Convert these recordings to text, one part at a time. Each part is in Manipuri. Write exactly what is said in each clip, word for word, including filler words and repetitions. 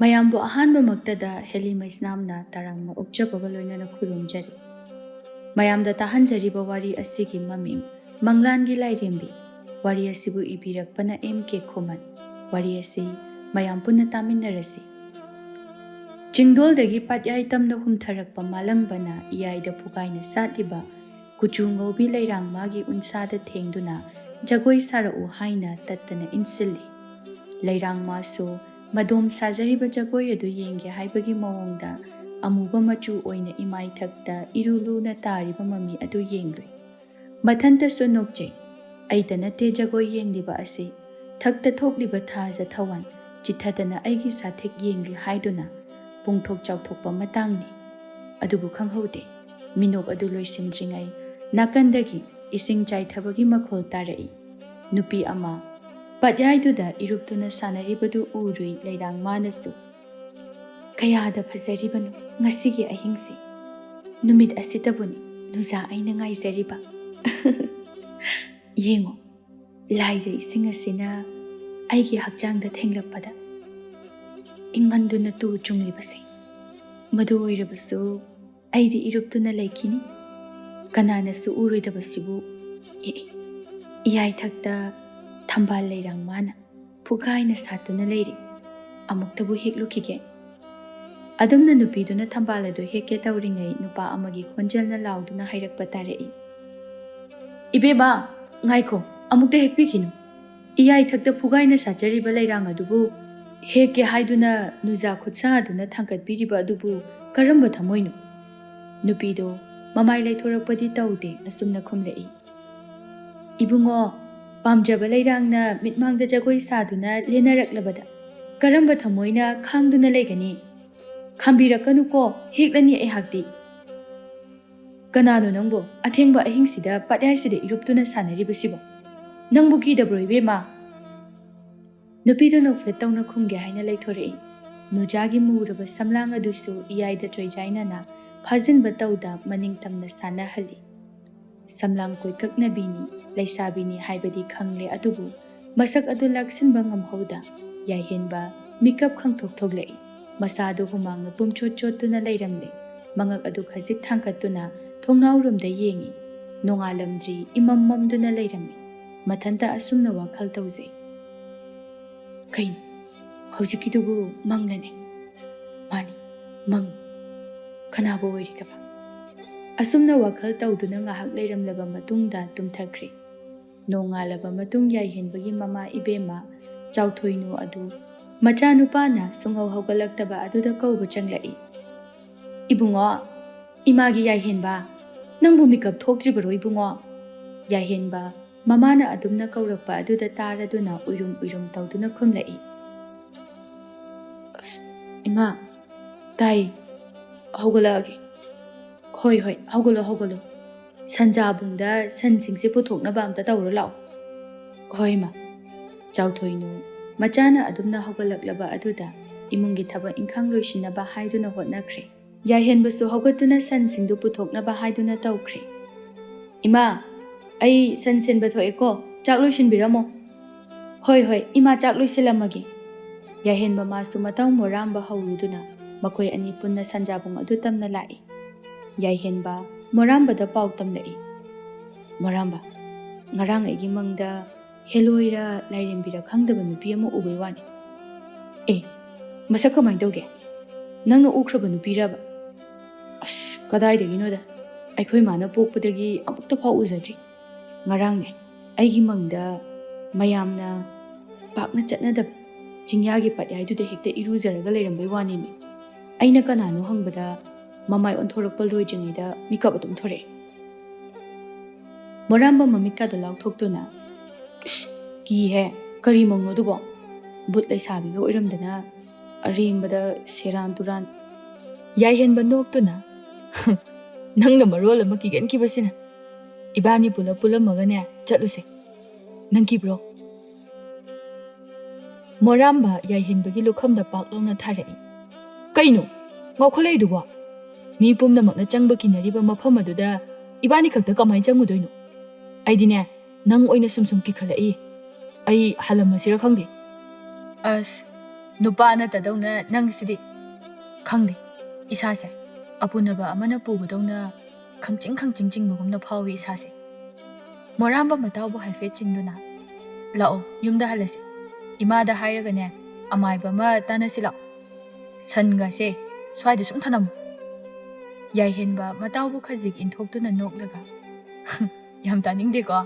ꯃꯌꯥꯝꯕꯨ ꯑꯍꯥꯟꯕꯃꯛꯇꯗ ꯍꯦꯂꯤ ꯃꯩꯁꯅꯥꯝꯅ ꯇꯔꯥꯝꯅ ꯑꯣꯛꯆꯕꯒ ꯂꯣꯏꯅꯅ ꯈꯨꯔꯨꯝꯖꯔꯤ꯫ ꯃꯌꯥꯝꯗ ꯇꯥꯍꯟꯖꯔꯤꯕ ꯋꯥꯔꯤ ꯑꯁꯤꯒꯤ ꯃꯃꯤꯡ ꯃꯪꯂꯥꯟꯒꯤ ꯂꯥꯏꯔꯦꯝꯕꯤ꯫ ꯋꯥꯔꯤ ꯑꯁꯤꯕꯨ ꯏꯕꯤꯔꯛꯄꯅ ꯑꯦꯝ ꯀꯦ ꯈꯨꯃꯟ꯫ ꯋꯥꯔꯤ ꯑꯁꯤ ꯃꯌꯥꯝ ꯄꯨꯟꯅ ꯇꯥꯃꯤꯟꯅꯔꯁꯤ꯫ ꯆꯤꯡꯗꯣꯜꯗꯒꯤ ꯄꯥꯠꯌꯥꯏ ꯇꯝꯅ ꯍꯨꯝꯊꯔꯛꯄ ꯃꯥꯂꯪꯕꯅ ꯏꯌꯥꯏꯗ ꯐꯨꯒꯥꯏꯅ ꯁꯥꯠꯂꯤꯕ ꯀꯨꯆꯨ ꯉꯧꯕꯤ ꯂꯩꯔꯥꯡꯃꯥꯒꯤ ꯎꯟꯁꯥꯗ ꯊꯦꯡꯗꯨꯅ ꯖꯒꯣꯏ ꯁꯥꯔꯛꯎ ꯍꯥꯏꯅ ꯇꯠꯇꯅ ꯏꯟꯁꯤꯜꯂꯤ꯫ ꯂꯩꯔꯥꯡꯃꯥꯁꯨ ꯃꯗꯣꯝ ꯁꯥꯖꯔꯤꯕ ꯖꯒꯣꯏ ꯑꯗꯨ ꯌꯦꯡꯒꯦ ꯍꯥꯏꯕꯒꯤ ꯃꯑꯣꯡꯗ ꯑꯃꯨꯕ ꯃꯆꯨ ꯑꯣꯏꯅ ꯏꯃꯥꯏꯊꯛꯇ ꯏꯔꯨ ꯂꯨꯅ ꯇꯥꯔꯤꯕ ꯃꯃꯤ ꯑꯗꯨ ꯌꯦꯡꯂꯨꯏ꯫ ꯃꯊꯟꯇꯁꯨ ꯅꯣꯛꯆꯩ꯫ ꯑꯩꯇ ꯅꯠꯇꯦ ꯖꯒꯣꯏ ꯌꯦꯡꯂꯤꯕ ꯑꯁꯤ, ꯊꯛꯇ ꯊꯣꯛꯂꯤꯕ ꯊꯥꯖ ꯊꯋꯥꯟ ꯆꯤꯠꯊꯗꯅ ꯑꯩꯒꯤ ꯁꯥꯊꯦꯛ ꯌꯦꯡꯂꯤ ꯍꯥꯏꯗꯨꯅ ꯄꯨꯡꯊꯣꯛ ꯆꯥꯎꯊꯣꯛꯄ ꯃꯇꯥꯡꯅꯤ꯫ ꯑꯗꯨꯕꯨ ꯈꯪꯍꯧꯗꯦ, ꯃꯤꯅꯣꯛ ꯑꯗꯨ ꯂꯣꯏꯁꯤꯟꯗ꯭ꯔꯤꯉꯩ ꯅꯥꯀꯟꯗꯒꯤ ꯏꯁꯤꯡ ꯆꯥꯏꯊꯕꯒꯤ ꯃꯈꯣꯜ ꯇꯥꯔꯛꯏ꯫ ꯅꯨꯄꯤ ꯑꯃ ꯄꯠꯌꯥꯏꯗꯨꯗ ꯏꯔꯨꯞꯇꯨꯅ ꯁꯥꯟꯅꯔꯤꯕꯗꯨ ꯎꯔꯨꯏ ꯂꯩꯔꯥꯡꯃꯥꯅꯁꯨ꯫ "ꯀꯌꯥꯗ ꯐꯖꯔꯤꯕꯅꯣ ꯉꯁꯤꯒꯤ ꯑꯍꯤꯡꯁꯤ! ꯅꯨꯃꯤꯠ ꯑꯁꯤꯗꯕꯨꯅꯤ ꯅꯨꯖꯥ ꯑꯩꯅ ꯉꯥꯏꯖꯔꯤꯕ꯫ ꯌꯦꯡꯉꯣ, ꯂꯥꯏꯖ ꯏꯁꯤꯡ ꯑꯁꯤꯅ ꯑꯩꯒꯤ ꯍꯛꯆꯥꯡꯗ ꯊꯦꯡꯂꯛꯄꯗ ꯏꯪꯃꯟꯗꯨꯅ ꯇꯨ ꯆꯨꯡꯂꯤꯕꯁꯦ꯫ ꯃꯗꯨ ꯑꯣꯏꯔꯕꯁꯨ ꯑꯩꯗꯤ ꯏꯔꯨꯞꯇꯨꯅ ꯂꯩꯈꯤꯅꯤ꯫ ꯀꯅꯥꯅꯁꯨ ꯎꯔꯣꯏꯗꯕꯁꯤꯕꯨ꯫ ꯑꯦ, ꯏꯌꯥꯏꯊꯛꯇ ꯊꯝꯕꯥꯜ ꯂꯩꯔꯥꯡꯃꯥꯅ ꯐꯨꯒꯥꯏꯅ ꯁꯥꯠꯇꯨꯅ ꯂꯩꯔꯤ꯫ ꯑꯃꯨꯛꯇꯕꯨ ꯍꯦꯛꯂꯨꯈꯤꯒꯦ꯫" ꯑꯗꯨꯝꯅ ꯅꯨꯄꯤꯗꯨꯅ ꯊꯝꯕꯥꯜ ꯑꯗꯨ ꯍꯦꯛꯀꯦ ꯇꯧꯔꯤꯉꯩ ꯅꯨꯄꯥ ꯑꯃꯒꯤ ꯈꯣꯟꯖꯦꯜꯅ ꯂꯥꯎꯗꯨꯅ ꯍꯥꯏꯔꯛꯄ ꯇꯥꯔꯛꯏ꯫ "ꯏꯕꯦꯝꯃ, ꯉꯥꯏꯈꯣ, ꯑꯃꯨꯛꯇ ꯍꯦꯛꯄꯤꯈꯤꯅꯨ꯫ ꯏꯌꯥꯏꯊꯛꯇ ꯐꯨꯒꯥꯏꯅ ꯁꯥꯠꯆꯔꯤꯕ ꯂꯩꯔꯥꯡ ꯑꯗꯨꯕꯨ ꯍꯦꯛꯀꯦ ꯍꯥꯏꯗꯨꯅ ꯅꯨꯖꯥ ꯈꯨꯠꯁꯥ ꯑꯗꯨꯅ ꯊꯥꯡꯒꯠꯄꯤꯔꯤꯕ ꯑꯗꯨꯕꯨ ꯀꯔꯝꯕ ꯊꯃꯣꯏꯅꯣ?" ꯅꯨꯄꯤꯗꯣ ꯃꯃꯥꯏ ꯂꯩꯊꯣꯔꯛꯄꯗꯤ ꯇꯧꯗꯦ, ꯑꯁꯨꯝꯅ ꯈꯨꯝꯂꯛꯏ꯫ "ꯏꯕꯨꯡꯉꯣ, ꯄꯥꯝꯖꯕ ꯂꯩꯔꯥꯡꯅ ꯃꯤꯠꯃꯥꯡꯗ ꯖꯒꯣꯏ ꯁꯥꯗꯨꯅ ꯂꯦꯟꯅꯔꯛꯂꯕꯗ ꯀꯔꯝꯕ ꯊꯃꯣꯏꯅ ꯈꯥꯡꯗꯨꯅ ꯂꯩꯒꯅꯤ? ꯈꯥꯝꯕꯤꯔꯛꯀꯅꯨꯀꯣ, ꯍꯦꯛꯂꯅꯤ ꯑꯩꯍꯥꯛꯇꯤ꯫" "ꯀꯅꯥꯅꯣ ꯅꯪꯕꯨ ꯑꯊꯦꯡꯕ ꯑꯍꯤꯡꯁꯤꯗ ꯄꯠꯌꯥꯏꯁꯤꯗ ꯏꯔꯨꯞꯇꯨꯅ ꯁꯥꯟꯅꯔꯤꯕꯁꯤꯕꯣ? ꯅꯪꯕꯨ ꯀꯤꯗꯕ꯭ꯔꯣ, ꯏꯕꯦꯝꯃ?" ꯅꯨꯄꯤꯗꯨ ꯅꯣꯛꯐꯦꯠ ꯇꯧꯅ ꯈꯨꯝꯒꯦ ꯍꯥꯏꯅ ꯂꯩꯊꯣꯔꯛꯏ꯫ ꯅꯨꯖꯥꯒꯤ ꯃꯨꯔꯕ ꯁꯝꯂꯥꯡ ꯑꯗꯨꯁꯨ ꯏꯌꯥꯏꯗ ꯆꯣꯏꯖꯥꯏꯅꯅ ꯐꯥꯖꯤꯟꯕ ꯇꯧꯗ ꯃꯅꯤꯡ ꯇꯝꯅ ꯁꯥꯟꯅꯍꯜꯂꯤ꯫ ꯁꯝꯂꯥꯡ ꯀꯣꯏꯀꯛꯅꯕꯤꯅꯤ, ꯂꯩꯁꯥꯕꯤꯅꯤ ꯍꯥꯏꯕꯗꯤ ꯈꯪꯂꯦ, ꯑꯗꯨꯕꯨ ꯃꯁꯛ ꯑꯗꯨ ꯂꯥꯛꯁꯤꯟꯕ ꯉꯝꯍꯧꯗ ꯌꯥꯏꯍꯦꯟꯕ ꯃꯤꯀꯞ ꯈꯪꯊꯣꯛ ꯊꯣꯛꯂꯛꯏ꯫ ꯃꯁꯥꯗꯨ ꯍꯨꯃꯥꯡꯅ ꯄꯨꯝꯆꯣꯠ ꯆꯣꯠꯇꯨꯅ ꯂꯩꯔꯝꯂꯦ꯫ ꯃꯉꯛ ꯑꯗꯨ ꯈꯖꯤꯛ ꯊꯥꯡꯒꯠꯇꯨꯅ ꯊꯣꯡꯅꯥꯎꯔꯣꯝꯗ ꯌꯦꯡꯏ꯫ ꯅꯣꯡꯉꯥꯜꯂꯝꯗ꯭ꯔꯤ, ꯏꯃꯝ ꯃꯝꯗꯨꯅ ꯂꯩꯔꯝꯃꯤ꯫ ꯃꯊꯟꯇ ꯑꯁꯨꯝꯅ ꯋꯥꯈꯜ ꯇꯧꯖꯩ꯫ "ꯀꯩꯅꯣ? ꯍꯧꯖꯤꯛꯀꯤꯗꯨꯕꯨ ꯃꯪꯂꯅꯦ?" "ꯃꯥꯅꯤ, ꯃꯪ꯫ ꯀꯅꯥꯕꯨ ꯑꯣꯏꯔꯤꯒꯕ?" ꯑꯁꯨꯝꯅ ꯋꯥꯈꯜ ꯇꯧꯗꯨꯅ ꯉꯥꯏꯍꯥꯛ ꯂꯩꯔꯝꯂꯕ ꯃꯇꯨꯡꯗ ꯇꯨꯝꯊꯈ꯭ꯔꯦ꯫ ꯅꯣꯡꯉꯥꯜꯂꯕ ꯃꯇꯨꯡ ꯌꯥꯏꯍꯦꯟꯕꯒꯤ ꯃꯃꯥ ꯏꯕꯦꯝꯃ ꯆꯥꯎꯊꯣꯏꯅꯨ ꯑꯗꯨ ꯃꯆꯥꯅꯨꯄꯥꯅ ꯁꯨꯡꯍꯧ ꯍꯧꯒꯠꯂꯛꯇꯕ ꯑꯗꯨꯗ ꯀꯧꯕ ꯆꯪꯂꯛꯏ꯫ "ꯏꯕꯨꯡꯉꯣ, ꯏꯃꯥꯒꯤ ꯌꯥꯏꯍꯦꯟꯕ, ꯅꯪꯕꯨ ꯃꯤꯀꯞ ꯊꯣꯛꯇ꯭ꯔꯤꯕꯔꯣ ꯏꯕꯨꯡꯉꯣ?" ꯌꯥꯏꯍꯦꯟꯕ ꯃꯃꯥꯅ ꯑꯗꯨꯝꯅ ꯀꯧꯔꯛꯄ ꯑꯗꯨꯗ ꯇꯥꯔꯗꯨꯅ ꯎꯏꯔꯨꯝ ꯎꯏꯔꯨꯝ ꯇꯧꯗꯨꯅ ꯈꯨꯝꯂꯛꯏ꯫ "ꯑꯁ, ꯏꯃꯥ, ꯇꯥꯏ, ꯍꯧꯒꯠꯂꯛꯑꯒꯦ꯫ ꯍꯣꯏ, ꯍꯣꯏ, ꯍꯧꯒꯠꯂꯣ, ꯍꯧꯒꯠꯂꯣ꯫ ꯁꯟꯖꯥꯕꯨꯡꯗ ꯁꯟꯁꯤꯡꯁꯦ ꯄꯨꯊꯣꯛꯅꯕ ꯑꯝꯇ ꯇꯧꯔꯣ ꯂꯥꯛꯑꯣ꯫" "ꯍꯣꯏ, ꯏꯃꯥ꯫" ꯆꯥꯎꯊꯣꯏꯅꯨ ꯃꯆꯥꯅ ꯑꯗꯨꯝꯅ ꯍꯧꯒꯠꯂꯛꯂꯕ ꯑꯗꯨꯗ ꯏꯃꯨꯡꯒꯤ ꯊꯕꯛ ꯏꯪꯈꯥꯡ ꯂꯣꯏꯁꯤꯟꯅꯕ ꯍꯥꯏꯗꯨꯅ ꯍꯣꯠꯅꯈ꯭ꯔꯦ꯫ ꯌꯥꯏꯍꯦꯟꯕꯁꯨ ꯍꯧꯒꯠꯇꯨꯅ ꯁꯟꯁꯤꯡꯗꯨ ꯄꯨꯊꯣꯛꯅꯕ ꯍꯥꯏꯗꯨꯅ ꯇꯧꯈ꯭ꯔꯦ꯫ "ꯏꯃꯥ, ꯑꯩ ꯁꯟ ꯁꯦꯟꯕ ꯊꯣꯛꯑꯦꯀꯣ, ꯆꯥꯛ ꯂꯣꯏꯁꯤꯟꯕꯤꯔꯝꯃꯣ꯫" "ꯍꯣꯏ, ꯍꯣꯏ, ꯏꯃꯥ, ꯆꯥꯛ ꯂꯣꯏꯁꯤꯜꯂꯝꯃꯒꯦ꯫" ꯌꯥꯏꯍꯦꯟꯕ ꯃꯥꯁꯨ ꯃꯇꯥꯎ ꯃꯣꯔꯥꯝꯕ ꯍꯧꯔꯨꯗꯨꯅ ꯃꯈꯣꯏ ꯑꯅꯤ ꯄꯨꯟꯅ ꯁꯟꯖꯥꯕꯨꯡ ꯑꯗꯨ ꯇꯝꯅ ꯂꯥꯛꯏ꯫ ꯌꯥꯏꯍꯦꯟꯕ ꯃꯣꯔꯥꯝꯕꯗ ꯄꯥꯎ ꯇꯝꯂꯛꯏ꯫ "ꯃꯣꯔꯥꯝꯕ, ꯉꯔꯥꯡ ꯑꯩꯒꯤ ꯃꯪꯗ ꯍꯦꯂꯣꯏꯔ ꯂꯥꯏꯔꯦꯝꯕꯤꯔ ꯈꯪꯗꯕ ꯅꯨꯄꯤ ꯑꯃ ꯎꯕꯩ ꯋꯥꯅꯤ꯫" "ꯑꯦ, ꯃꯁꯛ ꯀꯃꯥꯏꯅ ꯇꯧꯒꯦ? ꯅꯪꯅ ꯎꯈ꯭ꯔꯕ ꯅꯨꯄꯤꯔꯕ?" "ꯑꯁ, ꯀꯗꯥꯏꯗꯒꯤꯅꯣꯗ, ꯑꯩꯈꯣꯏ ꯃꯥꯅ ꯄꯣꯛꯄꯗꯒꯤ ꯑꯃꯨꯛꯇ ꯐꯥꯎ ꯎꯖꯗ꯭ꯔꯤ꯫ ꯉꯔꯥꯡꯅꯦ, ꯑꯩꯒꯤ ꯃꯪꯗ ꯃꯌꯥꯝꯅ ꯄꯥꯛꯅ ꯆꯠꯅꯗꯕ ꯆꯤꯡꯌꯥꯒꯤ ꯄꯥꯠꯌꯥꯏꯗꯨꯗ ꯍꯦꯛꯇ ꯏꯔꯨꯖꯔꯒ ꯂꯩꯔꯝꯕꯩ ꯋꯥꯅꯤꯅꯦ꯫ ꯑꯩꯅ ꯀꯅꯥꯅꯣ ꯍꯪꯕꯗ ꯃꯃꯥꯏ ꯑꯣꯟꯊꯣꯔꯛꯄ ꯂꯣꯏꯗ꯭ꯔꯤꯉꯩꯗ ꯃꯤꯀꯞ ꯑꯗꯨꯝ ꯊꯣꯔꯛꯑꯦ꯫" ꯃꯣꯔꯥꯝꯕ ꯃꯃꯤꯠꯀꯗꯣ ꯂꯥꯎꯊꯣꯛꯇꯨꯅ, "ꯏꯁ, ꯀꯤꯍꯦ, ꯀꯔꯤ ꯃꯪꯅꯣ ꯑꯗꯨꯕꯣ? ꯕꯨꯠ ꯂꯩꯁꯥꯕꯤꯒ ꯑꯣꯏꯔꯝꯗꯅ ꯑꯔꯦꯝꯕꯗ ꯁꯦꯔꯥꯟ ꯇꯨꯔꯥꯟ꯫" ꯌꯥꯏꯍꯦꯟꯕ ꯅꯣꯛꯇꯨꯅ, "ꯅꯪꯅ ꯃꯔꯣꯜ ꯑꯃ ꯀꯤꯒꯟꯈꯤꯕꯁꯤꯅ꯫ ꯏꯕꯥꯅꯤ ꯄꯨꯂꯞ ꯄꯨꯜꯂꯝꯃꯒꯅꯦ ꯆꯠꯂꯨꯁꯦ꯫ ꯅꯪ ꯀꯤꯕ꯭ꯔꯣ?" ꯃꯣꯔꯥꯝꯕ ꯌꯥꯏꯍꯦꯟꯕꯒꯤ ꯂꯨꯈꯝꯗ ꯄꯥꯛ ꯂꯥꯎꯅ ꯊꯥꯔꯛꯏ꯫ "ꯀꯩꯅꯣ ꯉꯥꯎꯈꯠꯂꯛꯏꯗꯨꯕꯣ? ꯃꯤ ꯄꯨꯝꯅꯃꯛꯅ ꯆꯪꯕ ꯀꯤꯅꯔꯤꯕ ꯃꯐꯝ ꯑꯗꯨꯗ ꯏꯕꯥꯅꯤ ꯈꯛꯇ ꯀꯃꯥꯏꯅ ꯆꯪꯉꯨꯗꯣꯏꯅꯣ? ꯑꯩꯗꯤꯅꯦ, ꯅꯪ ꯑꯣꯏꯅ ꯁꯨꯝ ꯁꯨꯝ ꯀꯤꯈꯠꯂꯛꯏ꯫ ꯑꯩ ꯍꯜꯂꯝꯃꯁꯤꯔ ꯈꯪꯗꯦ꯫" "ꯑꯁ, ꯅꯨꯄꯥ ꯅꯠꯇꯗꯧꯅ ꯅꯪꯁꯤꯗꯤ꯫ ꯈꯪꯗꯦ, ꯏꯁꯥꯁꯦ ꯑꯄꯨꯅꯕ ꯑꯃꯅ ꯄꯨꯕꯗꯧꯅ ꯈꯪꯆꯤꯡ ꯈꯪꯆꯤꯡ ꯆꯤꯡꯕꯒꯨꯝꯅ ꯐꯥꯎꯏ ꯏꯁꯥꯁꯦ꯫ ꯃꯣꯔꯥꯝꯕ ꯃꯇꯥꯎꯕꯨ ꯍꯥꯏꯐꯦꯠ ꯆꯤꯡꯗꯨꯅ, "ꯂꯥꯛꯑꯣ, ꯌꯨꯝꯗ ꯍꯜꯂꯁꯤ꯫ ꯏꯃꯥꯗ ꯍꯥꯏꯔꯒꯅꯦ, ꯑꯃꯥꯏꯕ ꯑꯃ ꯇꯥꯟꯅꯁꯤ ꯂꯥꯛꯑꯣ꯫ ꯁꯟꯒꯁꯦ ꯁ꯭ꯋꯥꯏꯗ ꯁꯨꯝ ꯊꯅꯝꯃꯨ꯫" ꯌꯥꯏꯍꯦꯟꯕ ꯃꯇꯥꯎꯕꯨ ꯈꯖꯤꯛ ꯏꯟꯊꯣꯛꯇꯨꯅ ꯅꯣꯛꯂꯒ, "ꯌꯥꯝ ꯇꯥꯅꯤꯡꯗꯦꯀꯣ?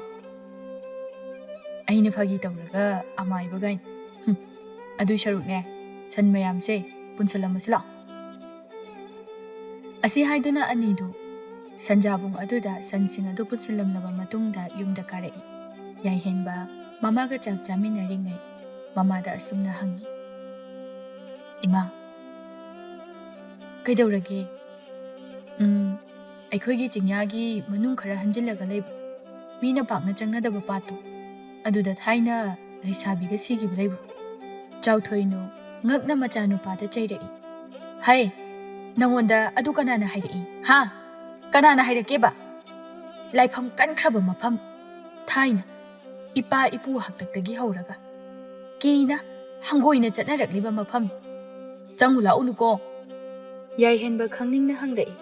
ꯑꯩꯅ ꯐꯥꯒꯤ ꯇꯧꯔꯒ ꯑꯃꯥꯏꯕꯒꯥꯏꯅ꯫ ꯍꯨꯝ, ꯑꯗꯨꯏ ꯁꯔꯨꯛꯅꯦ, ꯁꯟ ꯃꯌꯥꯝꯁꯦ ꯄꯨꯟꯁꯤꯜꯂꯝꯃꯁꯤ ꯂꯥꯛꯑꯣ꯫" ꯑꯁꯤ ꯍꯥꯏꯗꯨꯅ ꯑꯅꯤꯗꯨ ꯁꯟꯖꯥꯕꯨꯡ ꯑꯗꯨꯗ ꯁꯟꯁꯤꯡ ꯑꯗꯨ ꯄꯨꯟꯁꯤꯜꯂꯝꯂꯕ ꯃꯇꯨꯡꯗ ꯌꯨꯝꯗ ꯀꯥꯔꯛꯏ꯫ ꯌꯥꯏꯍꯦꯟꯕ ꯃꯃꯥꯒ ꯆꯥꯛ ꯆꯥꯃꯤꯟꯅꯔꯤꯉꯩ ꯃꯃꯥꯗ ꯑꯁꯨꯝꯅ ꯍꯪꯉꯤ, "ꯏꯃꯥ, ꯀꯩꯗꯧꯔꯒꯦ? ꯎꯝ, ꯑꯩꯈꯣꯏꯒꯤ ꯆꯤꯡꯌꯥꯒꯤ ꯃꯅꯨꯡ ꯈꯔ ꯍꯟꯖꯤꯜꯂꯒ ꯂꯩꯕ, ꯃꯤꯅ ꯄꯥꯛꯅ ꯆꯪꯅꯗꯕ ꯄꯥꯠꯇꯣ, ꯑꯗꯨꯗ ꯊꯥꯏꯅ ꯂꯩꯁꯥꯕꯤꯒ ꯁꯤꯈꯤꯕ ꯂꯩꯕ꯭ꯔꯣ? ꯆꯥꯎꯊꯣꯏꯅꯨ ꯉꯛꯅ ꯃꯆꯥꯅꯨꯄꯥꯗ ꯆꯩꯔꯛꯏ꯫ ꯍꯩ, ꯅꯪꯉꯣꯟꯗ ꯑꯗꯨ ꯀꯅꯥꯅ ꯍꯥꯏꯔꯛꯏ? ꯍꯥ? ꯀꯅꯥꯅ ꯍꯥꯏꯔꯛꯀꯦꯕ? ꯂꯥꯏꯐꯝ ꯀꯟꯈ꯭ꯔꯕ ꯃꯐꯝ, ꯊꯥꯏꯅ ꯏꯄꯥ ꯏꯄꯨ ꯍꯥꯛꯇꯛꯇꯒꯤ ꯍꯧꯔꯒ ꯀꯤꯅ ꯍꯪꯒꯣꯏꯅ ꯆꯠꯅꯔꯛꯂꯤꯕ ꯃꯐꯝ꯫ ꯆꯪꯉꯨ ꯂꯥꯛꯎꯅꯨꯀꯣ?" ꯌꯥꯏꯍꯦꯟꯕ ꯈꯪꯅꯤꯡꯅ ꯍꯪꯂꯛꯏ꯫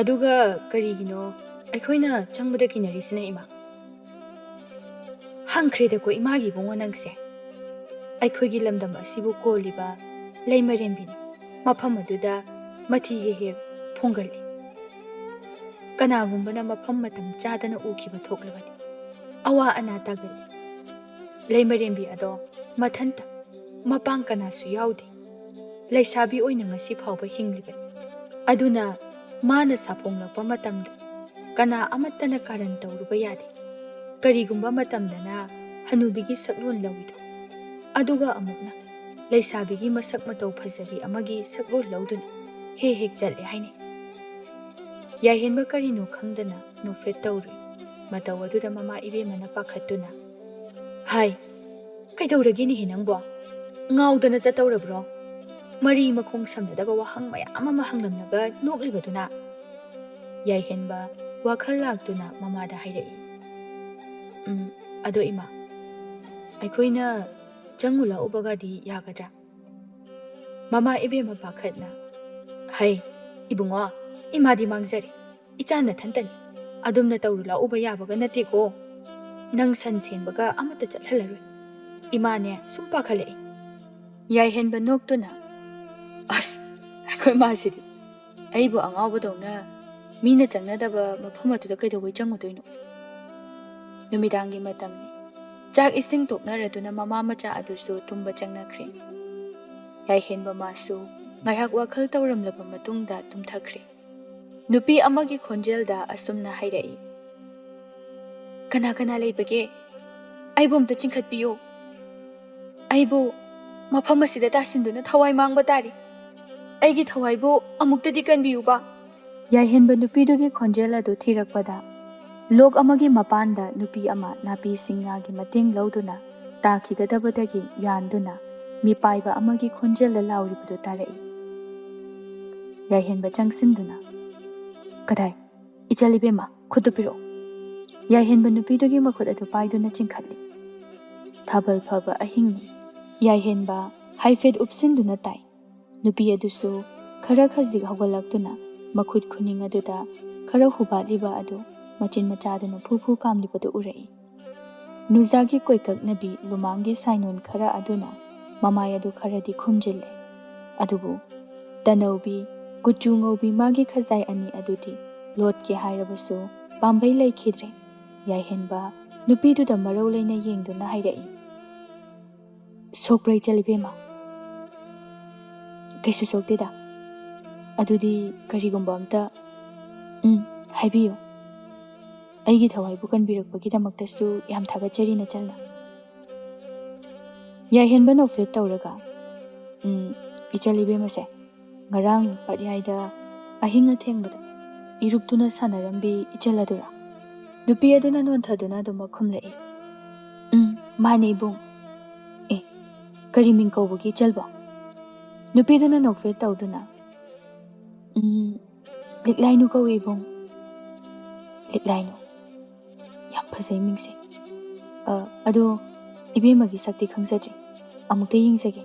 "ꯑꯗꯨꯒ ꯀꯔꯤꯒꯤꯅꯣ ꯑꯩꯈꯣꯏꯅ ꯆꯪꯕꯗ ꯀꯤꯅꯔꯤꯁꯤꯅ, ꯏꯃꯥ?" "ꯍꯪꯈ꯭ꯔꯦꯗꯀꯣ ꯏꯃꯥꯒꯤ ꯏꯕꯨꯡꯉꯣ ꯅꯪꯁꯦ꯫ ꯑꯩꯈꯣꯏꯒꯤ ꯂꯝꯗꯝ ꯑꯁꯤꯕꯨ ꯀꯣꯜꯂꯤꯕ ꯂꯩꯃꯔꯦꯝꯕꯤꯅꯤ꯫ ꯃꯐꯝ ꯑꯗꯨꯗ ꯃꯊꯤ ꯍꯦꯛ ꯍꯦꯛ ꯐꯣꯡꯒꯜꯂꯤ꯫ ꯀꯅꯥꯒꯨꯝꯕꯅ ꯃꯐꯝ ꯃꯇꯝ ꯆꯥꯗꯅ ꯎꯈꯤꯕ ꯊꯣꯛꯂꯕꯗꯤ ꯑꯋꯥ ꯑꯅꯥ ꯇꯥꯒꯜꯂꯤ꯫ ꯂꯩꯃꯔꯦꯝꯕꯤ ꯑꯗꯣ ꯃꯊꯟꯇ, ꯃꯄꯥꯡ ꯀꯅꯥꯁꯨ ꯌꯥꯎꯗꯦ꯫ ꯂꯩꯁꯥꯕꯤ ꯑꯣꯏꯅ ꯉꯁꯤ ꯐꯥꯎꯕ ꯍꯤꯡꯂꯤꯕꯅꯤ꯫ ꯑꯗꯨꯅ ꯃꯥꯅ ꯁꯥꯐꯣꯡꯂꯛꯄ ꯃꯇꯝꯗ ꯀꯅꯥ ꯑꯃꯠꯇꯅ ꯀꯥꯔꯟ ꯇꯧꯔꯨꯕ ꯌꯥꯗꯦ꯫ ꯀꯔꯤꯒꯨꯝꯕ ꯃꯇꯝꯗꯅ ꯍꯅꯨꯕꯤꯒꯤ ꯁꯛꯂꯣꯟ ꯂꯧꯏꯗꯣ, ꯑꯗꯨꯒ ꯑꯃꯨꯛꯅ ꯂꯩꯁꯥꯕꯤꯒꯤ ꯃꯁꯛ ꯃꯇꯧ ꯐꯖꯕꯤ ꯑꯃꯒꯤ ꯁꯛꯂꯣꯟ ꯂꯧꯗꯨꯅ ꯍꯦꯛ ꯍꯦꯛ ꯆꯠꯂꯦ ꯍꯥꯏꯅꯩ꯫" ꯌꯥꯏꯍꯦꯟꯕ ꯀꯔꯤꯅꯣ ꯈꯪꯗꯅ ꯅꯣꯛꯐꯦꯠ ꯇꯧꯔꯨꯏ꯫ ꯃꯇꯧ ꯑꯗꯨꯗ ꯃꯃꯥ ꯏꯕꯦꯝꯃꯅ ꯄꯥꯈꯠꯇꯨꯅ, "ꯍꯥꯏ, ꯀꯩꯗꯧꯔꯒꯦꯅꯦꯍꯦ ꯅꯪꯕꯣ? ꯉꯥꯎꯗꯅ ꯆꯠꯇꯧꯔꯕ꯭ꯔꯣ? ꯃꯔꯤ ꯃꯈꯣꯡ ꯁꯝꯅꯗꯕ ꯋꯥꯍꯪ ꯃꯌꯥꯝ ꯑꯃ ꯍꯪꯂꯝꯂꯒ ꯅꯣꯛꯂꯤꯕꯗꯨꯅ?" ꯌꯥꯏꯍꯦꯟꯕ ꯋꯥꯈꯜ ꯂꯥꯛꯇꯨꯅ ꯃꯃꯥꯗ ꯍꯥꯏꯔꯛꯏ꯫ "ꯎꯝ, ꯑꯗꯣ ꯏꯃꯥ, ꯑꯩꯈꯣꯏꯅ ꯆꯪꯉꯨ ꯂꯥꯛꯎꯕꯒꯗꯤ ꯌꯥꯒꯗ꯭ꯔꯥ?" ꯃꯃꯥ ꯏꯕꯦꯝꯃ ꯄꯥꯈꯠꯅ, "ꯍꯩ, ꯏꯕꯨꯡꯉꯣ, ꯏꯃꯥꯗꯤ ꯃꯥꯡꯖꯔꯦ꯫ ꯏꯆꯥ ꯅꯊꯟꯇꯅꯤ꯫ ꯑꯗꯨꯝꯅ ꯇꯧꯔꯨ ꯂꯥꯛꯎꯕ ꯌꯥꯕꯒ ꯅꯠꯇꯦꯀꯣ꯫ ꯅꯪ ꯁꯟ ꯁꯦꯟꯕꯒ ꯑꯃꯠꯇ ꯆꯠꯍꯜꯂꯔꯣꯏ꯫ ꯏꯃꯥꯅꯦ ꯁꯨꯝ ꯄꯥꯈꯠꯂꯛꯏ꯫" ꯌꯥꯏꯍꯦꯟꯕ ꯅꯣꯛꯇꯨꯅ, "ꯑꯁ, ꯑꯩꯈꯣꯏ ꯃꯥꯁꯤꯗꯤ ꯑꯩꯕꯨ ꯑꯉꯥꯎꯕꯗꯧꯅ ꯃꯤꯅ ꯆꯪꯅꯗꯕ ꯃꯐꯝ ꯑꯗꯨꯗ ꯀꯩꯗꯧꯕꯩ ꯆꯪꯉꯨꯗꯣꯏꯅꯣ?" ꯅꯨꯃꯤꯗꯥꯡꯒꯤ ꯃꯇꯝꯅꯤ꯫ ꯆꯥꯛ ꯏꯁꯤꯡ ꯇꯣꯛꯅꯔꯗꯨꯅ ꯃꯃꯥ ꯃꯆꯥ ꯑꯗꯨꯁꯨ ꯇꯨꯝꯕ ꯆꯪꯅꯈ꯭ꯔꯦ꯫ ꯌꯥꯏꯍꯦꯟꯕ ꯃꯥꯁꯨ ꯉꯥꯏꯍꯥꯛ ꯋꯥꯈꯜ ꯇꯧꯔꯝꯂꯕ ꯃꯇꯨꯡꯗ ꯇꯨꯝꯊꯈ꯭ꯔꯦ꯫ ꯅꯨꯄꯤ ꯑꯃꯒꯤ ꯈꯣꯟꯖꯦꯜꯗ ꯑꯁꯨꯝꯅ ꯍꯥꯏꯔꯛꯏ, "ꯀꯅꯥ ꯀꯅꯥ ꯂꯩꯕꯒꯦ? ꯑꯩꯕꯨ ꯑꯝꯇ ꯆꯤꯡꯈꯠꯄꯤꯌꯨ꯫ ꯑꯩꯕꯨ ꯃꯐꯝ ꯑꯁꯤꯗ ꯇꯥꯁꯤꯟꯗꯨꯅ ꯊꯋꯥꯏ ꯃꯥꯡꯕ ꯇꯥꯔꯤ꯫ ꯑꯩꯒꯤ ꯊꯋꯥꯏꯕꯨ ꯑꯃꯨꯛꯇꯗꯤ ꯀꯟꯕꯤꯌꯨꯕ꯫" ꯌꯥꯏꯍꯦꯟꯕ ꯅꯨꯄꯤꯗꯨꯒꯤ ꯈꯣꯟꯖꯦꯜ ꯑꯗꯨ ꯊꯤꯔꯛꯄꯗ, ꯂꯣꯛ ꯑꯃꯒꯤ ꯃꯄꯥꯟꯗ ꯅꯨꯄꯤ ꯑꯃ ꯅꯥꯄꯤ ꯁꯤꯡꯅꯥꯒꯤ ꯃꯇꯦꯡ ꯂꯧꯗꯨꯅ ꯇꯥꯈꯤꯒꯗꯕꯗꯒꯤ ꯌꯥꯟꯗꯨꯅ ꯃꯤꯄꯥꯏꯕ ꯑꯃꯒꯤ ꯈꯣꯟꯖꯦꯜꯗ ꯂꯥꯎꯔꯤꯕꯗꯨ ꯇꯥꯔꯛꯏ꯫ ꯌꯥꯏꯍꯦꯟꯕ ꯆꯪꯁꯤꯟꯗꯨꯅ, "ꯀꯗꯥꯏ? ꯏꯆꯜ ꯏꯕꯦꯝꯃ, ꯈꯨꯠꯇꯨ ꯄꯤꯔꯛꯎ꯫" ꯌꯥꯏꯍꯦꯟꯕ ꯅꯨꯄꯤꯗꯨꯒꯤ ꯃꯈꯨꯠ ꯑꯗꯨ ꯄꯥꯏꯗꯨꯅ ꯆꯤꯡꯈꯠꯂꯤ꯫ ꯊꯥꯕꯜ ꯐꯕ ꯑꯍꯤꯡꯅꯤ꯫ ꯌꯥꯏꯍꯦꯟꯕ ꯍꯥꯏꯐꯦꯠ ꯎꯞꯁꯤꯟꯗꯨꯅ ꯇꯥꯏ꯫ ꯅꯨꯄꯤ ꯑꯗꯨꯁꯨ ꯈꯔ ꯈꯖꯤꯛ ꯍꯧꯒꯠꯂꯛꯇꯨꯅ ꯃꯈꯨꯠ ꯈꯨꯅꯤꯡ ꯑꯗꯨꯗ ꯈꯔ ꯍꯨꯕꯥꯠꯂꯤꯕ ꯑꯗꯨ ꯃꯆꯤꯟ ꯃꯆꯥꯗꯨꯅ ꯐꯨ ꯐꯨ ꯀꯥꯝꯂꯤꯕꯗꯨ ꯎꯔꯛꯏ꯫ ꯅꯨꯖꯥꯒꯤ ꯀꯣꯏꯀꯛꯅꯕꯤ ꯂꯨꯃꯥꯡꯒꯤ ꯁꯥꯏꯅꯣꯟ ꯈꯔ ꯑꯗꯨꯅ ꯃꯃꯥꯏ ꯑꯗꯨ ꯈꯔꯗꯤ ꯈꯨꯝꯖꯤꯜꯂꯦ꯫ ꯑꯗꯨꯕꯨ ꯇꯅꯧꯕꯤ, ꯀꯨꯆꯨ ꯉꯧꯕꯤ ꯃꯥꯒꯤ ꯈꯖꯥꯏ ꯑꯅꯤ ꯑꯗꯨꯗꯤ ꯂꯣꯠꯀꯦ ꯍꯥꯏꯔꯕꯁꯨ ꯄꯥꯝꯕꯩ ꯂꯩꯈꯤꯗ꯭ꯔꯦ꯫ ꯌꯥꯏꯍꯦꯟꯕ ꯅꯨꯄꯤꯗꯨꯗ ꯃꯔꯧ ꯂꯩꯅ ꯌꯦꯡꯗꯨꯅ ꯍꯥꯏꯔꯛꯏ, "ꯁꯣꯛꯄ꯭ꯔꯥ ꯏꯆꯜ ꯏꯕꯦꯝꯃ?" "ꯀꯩꯁꯨ ꯁꯣꯛꯇꯦꯗ꯫ ꯑꯗꯨꯗꯤ ꯀꯔꯤꯒꯨꯝꯕ ꯑꯝꯇ..." "ꯎꯝ, ꯍꯥꯏꯕꯤꯌꯨ꯫ ꯑꯩꯒꯤ ꯊꯋꯥꯏꯕꯨ ꯀꯟꯕꯤꯔꯛꯄꯒꯤꯗꯃꯛꯇꯁꯨ ꯌꯥꯝ ꯊꯥꯒꯠꯆꯔꯤ ꯅꯆꯜꯅ꯫" ꯌꯥꯏꯍꯦꯟꯕ ꯅꯣꯛꯐꯦꯠ ꯇꯧꯔꯒ, "ꯎꯝ, ꯏꯆꯜ ꯏꯕꯦꯝꯃꯁꯦ, ꯉꯔꯥꯡ ꯄꯠꯌꯥꯏꯗ ꯑꯍꯤꯡ ꯑꯊꯦꯡꯕꯗ ꯏꯔꯨꯞꯇꯨꯅ ꯁꯥꯟꯅꯔꯝꯕꯤ ꯏꯆꯜ ꯑꯗꯨꯔꯥ?" ꯅꯨꯄꯤ ꯑꯗꯨꯅ ꯅꯣꯟꯊꯗꯨꯅ ꯑꯗꯨꯃꯛ ꯈꯨꯝꯂꯛꯏ, "ꯎꯝ, ꯃꯥꯅꯤ ꯏꯕꯨꯡ꯫ ꯑꯦ, ꯀꯔꯤ ꯃꯤꯡ ꯀꯧꯕꯒꯦ ꯏꯆꯜꯕꯣ?" ꯅꯨꯄꯤꯗꯨꯅ ꯅꯣꯛꯐꯦꯠ ꯇꯧꯗꯨꯅ, "ꯎꯝ, ꯂꯤꯛꯂꯥꯏꯅꯨ ꯀꯧꯏ ꯏꯕꯨꯡ꯫" "ꯂꯤꯛꯂꯥꯏꯅꯨ? ꯌꯥꯝ ꯐꯖꯩ ꯃꯤꯡꯁꯦ꯫ ꯑ, ꯑꯗꯣ ꯏꯕꯦꯝꯃꯒꯤ ꯁꯛꯇꯤ ꯈꯪꯖꯗ꯭ꯔꯤ꯫" ꯑꯃꯨꯛꯇ ꯌꯦꯡꯖꯒꯦ꯫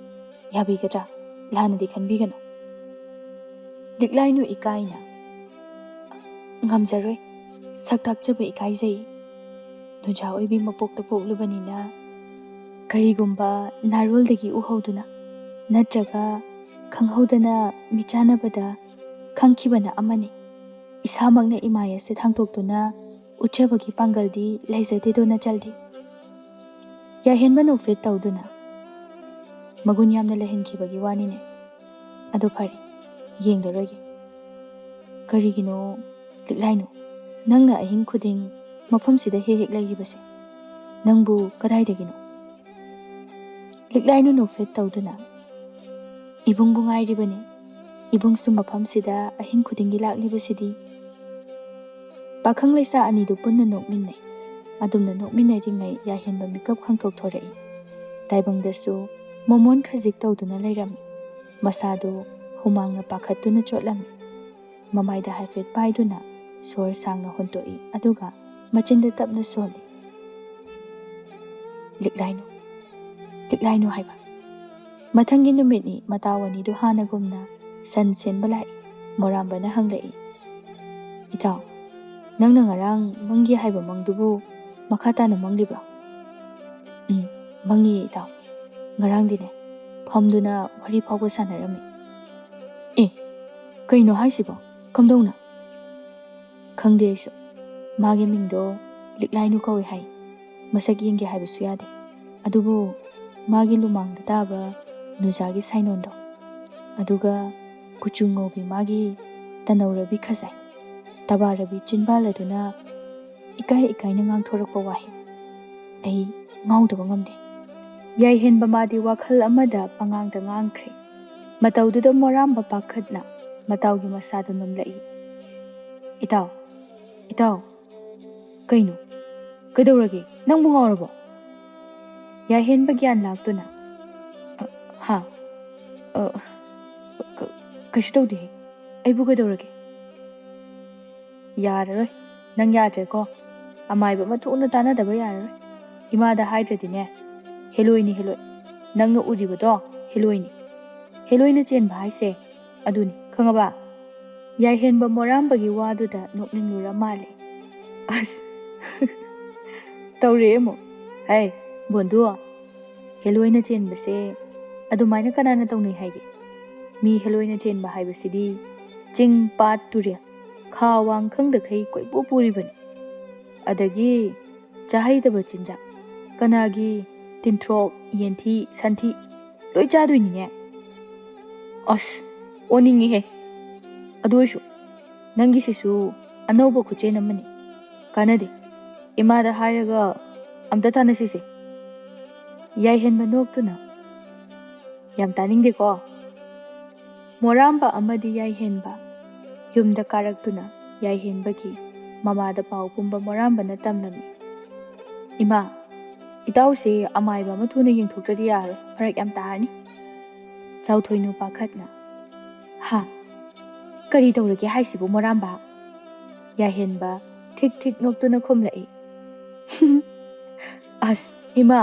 ꯌꯥꯕꯤꯒꯗ꯭ꯔꯥ? ꯂꯥꯟꯅꯗꯤ ꯈꯟꯕꯤꯒꯅꯨ꯫ ꯂꯤꯛꯂꯥꯏꯅꯨ ꯏꯀꯥꯏꯅ, "ꯉꯝꯖꯔꯣꯏ꯫ ꯁꯛ ꯇꯥꯛꯆꯕ ꯏꯀꯥꯏꯖꯩ꯫ ꯅꯨꯖꯥ ꯑꯣꯏꯕꯤ ꯃꯄꯣꯛꯇ ꯄꯣꯛꯂꯨꯕꯅꯤꯅ, ꯀꯔꯤꯒꯨꯝꯕ ꯅꯥꯔꯣꯜꯗꯒꯤ ꯎꯍꯧꯗꯨꯅ ꯅꯠꯇ꯭ꯔꯒ ꯈꯪꯍꯧꯗꯅ ꯃꯤꯆꯥꯟꯅꯕꯗ ꯈꯪꯈꯤꯕꯅ ꯑꯃꯅꯤ꯫ ꯏꯁꯥꯃꯛꯅ ꯏꯃꯥꯏ ꯑꯁꯤ ꯊꯥꯡꯗꯣꯛꯇꯨꯅ ꯎꯠꯆꯕꯒꯤ ꯄꯥꯡꯒꯜꯗꯤ ꯂꯩꯖꯗꯦꯗꯣ ꯅꯆꯜꯗꯤ?" ꯌꯥꯍꯦꯟꯕ ꯅꯣꯛꯐꯦꯠ ꯇꯧꯗꯨꯅ, "ꯃꯒꯨꯟ ꯌꯥꯝꯅ ꯂꯩꯍꯟꯈꯤꯕꯒꯤ ꯋꯥꯅꯤꯅꯦ꯫ ꯑꯗꯨ ꯐꯔꯦ, ꯌꯦꯡꯂꯔꯣꯏꯒꯦ꯫ ꯀꯔꯤꯒꯤꯅꯣ ꯂꯤꯛꯂꯥꯏꯅꯨ, ꯅꯪꯅ ꯑꯍꯤꯡ ꯈꯨꯗꯤꯡ ꯃꯐꯝꯁꯤꯗ ꯍꯦꯛ ꯍꯦꯛ ꯂꯩꯔꯤꯕꯁꯦ? ꯅꯪꯕꯨ ꯀꯗꯥꯏꯗꯒꯤꯅꯣ?" ꯂꯤꯛꯂꯥꯏꯅꯨ ꯅꯣꯛꯐꯦꯠ ꯇꯧꯗꯨꯅ, "ꯏꯕꯨꯡꯕꯨ ꯉꯥꯏꯔꯤꯕꯅꯤ꯫ ꯏꯕꯨꯡꯁꯨ ꯃꯐꯝꯁꯤꯗ ꯑꯍꯤꯡ ꯈꯨꯗꯤꯡꯒꯤ ꯂꯥꯛꯂꯤꯕꯁꯤꯗꯤ꯫" ꯄꯥꯈꯪ ꯂꯩꯁꯥ ꯑꯅꯤꯗꯨ ꯄꯨꯟꯅ ꯅꯣꯛꯃꯤꯟꯅꯩ꯫ ꯑꯗꯨꯝꯅ ꯅꯣꯛꯃꯤꯟꯅꯔꯤꯉꯩ ꯌꯥꯍꯦꯟꯕ ꯃꯤꯀꯞ ꯈꯪꯊꯣꯛꯊꯣꯔꯛꯏ꯫ ꯇꯥꯏꯕꯪꯗꯁꯨ ꯃꯣꯃꯣꯟ ꯈꯖꯤꯛ ꯇꯧꯗꯨꯅ ꯂꯩꯔꯝꯃꯤ꯫ ꯃꯁꯥꯗꯨ ꯍꯨꯃꯥꯡꯅ ꯄꯥꯈꯠꯇꯨꯅ ꯆꯣꯠꯂꯝꯃꯤ꯫ ꯃꯃꯥꯏꯗ ꯍꯥꯏꯐꯦꯠ ꯄꯥꯏꯗꯨꯅ ꯁꯣꯔ ꯁꯥꯡꯅ ꯍꯣꯟꯇꯣꯛꯏ, ꯑꯗꯨꯒ ꯃꯆꯤꯟꯗ ꯇꯞꯅ ꯁꯣꯜꯂꯤ, "ꯂꯤꯛꯂꯥꯏꯅꯨ, ꯂꯤꯛꯂꯥꯏꯅꯨ" ꯍꯥꯏꯕ꯫ ꯃꯊꯪꯒꯤ ꯅꯨꯃꯤꯠꯅꯤ꯫ ꯃꯇꯥꯎ ꯑꯅꯤꯗꯨ ꯍꯥꯟꯅꯒꯨꯝꯅ ꯁꯟ ꯁꯦꯟꯕ ꯂꯥꯛꯏ꯫ ꯃꯣꯔꯥꯝꯕꯅ ꯍꯪꯂꯛꯏ, "ꯏꯇꯥꯎ, ꯅꯪꯅ ꯉꯔꯥꯡ ꯃꯪꯒꯤ ꯍꯥꯏꯕ ꯃꯪꯗꯨꯕꯨ ꯃꯈꯥ ꯇꯥꯅ ꯃꯪꯂꯤꯕ꯭ꯔꯣ?" "ꯎꯝ, ꯃꯪꯉꯤ ꯏꯇꯥꯎ꯫ ꯉꯔꯥꯡꯗꯤꯅꯦ, ꯐꯝꯗꯨꯅ ꯋꯥꯔꯤ ꯐꯥꯎꯕ ꯁꯥꯟꯅꯔꯝꯃꯤ꯫" "ꯑꯦ, ꯀꯩꯅꯣ ꯍꯥꯏꯁꯤꯕꯣ? ꯀꯝꯗꯧꯅ?" "ꯈꯪꯗꯦ ꯑꯩꯁꯨ꯫ ꯃꯥꯒꯤ ꯃꯤꯡꯗꯣ ꯂꯤꯛꯂꯥꯏꯅꯨ ꯀꯧꯏ ꯍꯥꯏ꯫ ꯃꯁꯛ ꯌꯦꯡꯒꯦ ꯍꯥꯏꯕꯁꯨ ꯌꯥꯗꯦ꯫ ꯑꯗꯨꯕꯨ ꯃꯥꯒꯤ ꯂꯨꯃꯥꯡꯗ ꯇꯥꯕ ꯅꯨꯖꯥꯒꯤ ꯁꯥꯏꯅꯣꯟꯗꯣ, ꯑꯗꯨꯒ ꯀꯨꯆꯨ ꯉꯧꯕꯤ ꯃꯥꯒꯤ ꯇꯅꯧꯔꯕꯤ ꯈꯖꯥꯏ, ꯇꯕꯥꯔꯕꯤ ꯆꯤꯟꯕꯥꯜ ꯑꯗꯨꯅ ꯏꯀꯥꯏ ꯏꯀꯥꯏꯅ ꯉꯥꯡꯊꯣꯔꯛꯄ ꯋꯥꯍꯩ, ꯑꯩ ꯉꯥꯎꯗꯕ ꯉꯝꯗꯦ꯫" ꯌꯥꯏꯍꯦꯟꯕ ꯃꯥꯗꯤ ꯋꯥꯈꯜ ꯑꯃꯗ ꯄꯉꯥꯡꯗ ꯉꯥꯡꯈ꯭ꯔꯦ꯫ ꯃꯇꯧꯗꯨꯗ ꯃꯣꯔꯥꯝꯕ ꯄꯥꯈꯠꯅ ꯃꯇꯥꯎꯒꯤ ꯃꯁꯥꯗꯨ ꯅꯝꯂꯛꯏ꯫ "ꯏꯇꯥꯎ, ꯏꯇꯥꯎ, ꯀꯩꯅꯣ? ꯀꯩꯗꯧꯔꯒꯦ? ꯅꯪꯕꯨ ꯉꯥꯎꯔꯕꯣ?" ꯌꯥꯍꯦꯟꯕ ꯒ꯭ꯌꯥꯟ ꯂꯥꯛꯇꯨꯅ, "ꯑ, ꯍꯥ? ꯑ, ꯀ-, ꯀꯩꯁꯨ ꯇꯧꯗꯦꯍꯦ꯫ ꯑꯩꯕꯨ ꯀꯩꯗꯧꯔꯒꯦ?" "ꯌꯥꯔꯔꯣꯏ꯫ ꯅꯪ ꯌꯥꯗ꯭ꯔꯦꯀꯣ꯫ ꯑꯃꯥꯏꯕ ꯑꯃ ꯊꯨꯅ ꯇꯥꯟꯅꯗꯕ ꯌꯥꯔꯔꯣꯏ꯫ ꯏꯃꯥꯗ ꯍꯥꯏꯗ꯭ꯔꯗꯤꯅꯦ, ꯍꯦꯂꯣꯏꯅꯤ ꯍꯦꯂꯣꯏ꯫ ꯅꯪꯅ ꯎꯔꯤꯕꯗꯣ ꯍꯦꯂꯣꯏꯅꯤ꯫ ꯍꯦꯂꯣꯏꯅ ꯆꯦꯟꯕ ꯍꯥꯏꯁꯦ ꯑꯗꯨꯅꯤ, ꯈꯪꯉꯕ? ꯌꯥꯏꯍꯦꯟꯕ ꯃꯣꯔꯥꯝꯕꯒꯤ ꯋꯥꯗꯨꯗ ꯅꯣꯛꯅꯤꯡꯂꯨꯔ ꯃꯥꯜꯂꯦ꯫ ꯑꯁ, ꯇꯧꯔꯦ ꯑꯃꯨꯛ꯫ ꯍꯩ, ꯕꯣꯟꯗꯨ, ꯍꯦꯂꯣꯏꯅ ꯆꯦꯟꯕꯁꯦ ꯑꯗꯨꯃꯥꯏꯅ ꯀꯅꯥꯅ ꯇꯧꯅꯩ ꯍꯥꯏꯒꯦ? ꯃꯤ ꯍꯦꯂꯣꯏꯅ ꯆꯦꯟꯕ ꯍꯥꯏꯕꯁꯤꯗꯤ ꯆꯤꯡ, ꯄꯥꯠ, ꯇꯨꯔꯦꯜ, ꯈꯥ ꯋꯥꯡ ꯈꯪꯗꯈꯩ ꯀꯣꯏꯄꯨ ꯄꯨꯔꯤꯕꯅꯤ꯫ ꯑꯗꯒꯤ ꯆꯥꯍꯩꯗꯕ ꯆꯤꯟꯖꯥꯛ, ꯀꯅꯥꯒꯤ ꯇꯤꯟꯊ꯭ꯔꯣꯛ, ꯌꯦꯟꯊꯤ, ꯁꯟꯊꯤ ꯂꯣꯏ ꯆꯥꯗꯣꯏꯅꯤꯅꯦ꯫ ꯑꯁ, ꯑꯣꯟꯅꯤꯡꯉꯤꯍꯦ꯫ ꯑꯗꯨ ꯑꯣꯏꯁꯨ ꯅꯪꯒꯤꯁꯤꯁꯨ ꯑꯅꯧꯕ ꯈꯨꯠꯆꯦꯟ ꯑꯃꯅꯤ꯫ ꯀꯥꯟꯅꯗꯦ꯫ ꯏꯃꯥꯗ ꯍꯥꯏꯔꯒ ꯑꯝꯇ ꯇꯥꯟꯅꯁꯤꯁꯦ꯫ ꯌꯥꯏꯍꯦꯟꯕ ꯅꯣꯛꯇꯨꯅ, ꯌꯥꯝ ꯇꯥꯅꯤꯡꯗꯦꯀꯣ꯫ ꯃꯣꯔꯥꯝꯕ ꯑꯃꯗꯤ ꯌꯥꯏꯍꯦꯟꯕ ꯌꯨꯝꯗ ꯀꯥꯔꯛꯇꯨꯅ ꯌꯥꯏꯍꯦꯟꯕꯒꯤ ꯃꯃꯥꯗ ꯄꯥꯎ ꯄꯨꯝꯕ ꯃꯣꯔꯥꯝꯕꯅ ꯇꯝꯂꯝꯃꯤ꯫ ꯏꯃꯥ, ꯏꯇꯥꯎꯁꯦ ꯑꯃꯥꯏꯕ ꯑꯃ ꯊꯨꯅ ꯌꯦꯡꯊꯣꯛꯇ꯭ꯔꯗꯤ ꯌꯥꯔꯣꯏ, ꯐꯔꯛ ꯌꯥꯝ ꯇꯥꯔꯅꯤ꯫ ꯆꯥꯎꯊꯣꯏꯅꯨ ꯄꯥꯈꯠꯅ, ꯍꯥ? ꯀꯔꯤ ꯇꯧꯔꯒꯦ ꯍꯥꯏꯁꯤꯕꯨ ꯃꯣꯔꯥꯝꯕ? ꯌꯥꯏꯍꯦꯟꯕ ꯊꯤꯛ ꯊꯤꯛ ꯅꯣꯛꯇꯨꯅ ꯈꯨꯝꯂꯛꯏ꯫ ꯑꯁ, ꯏꯃꯥ,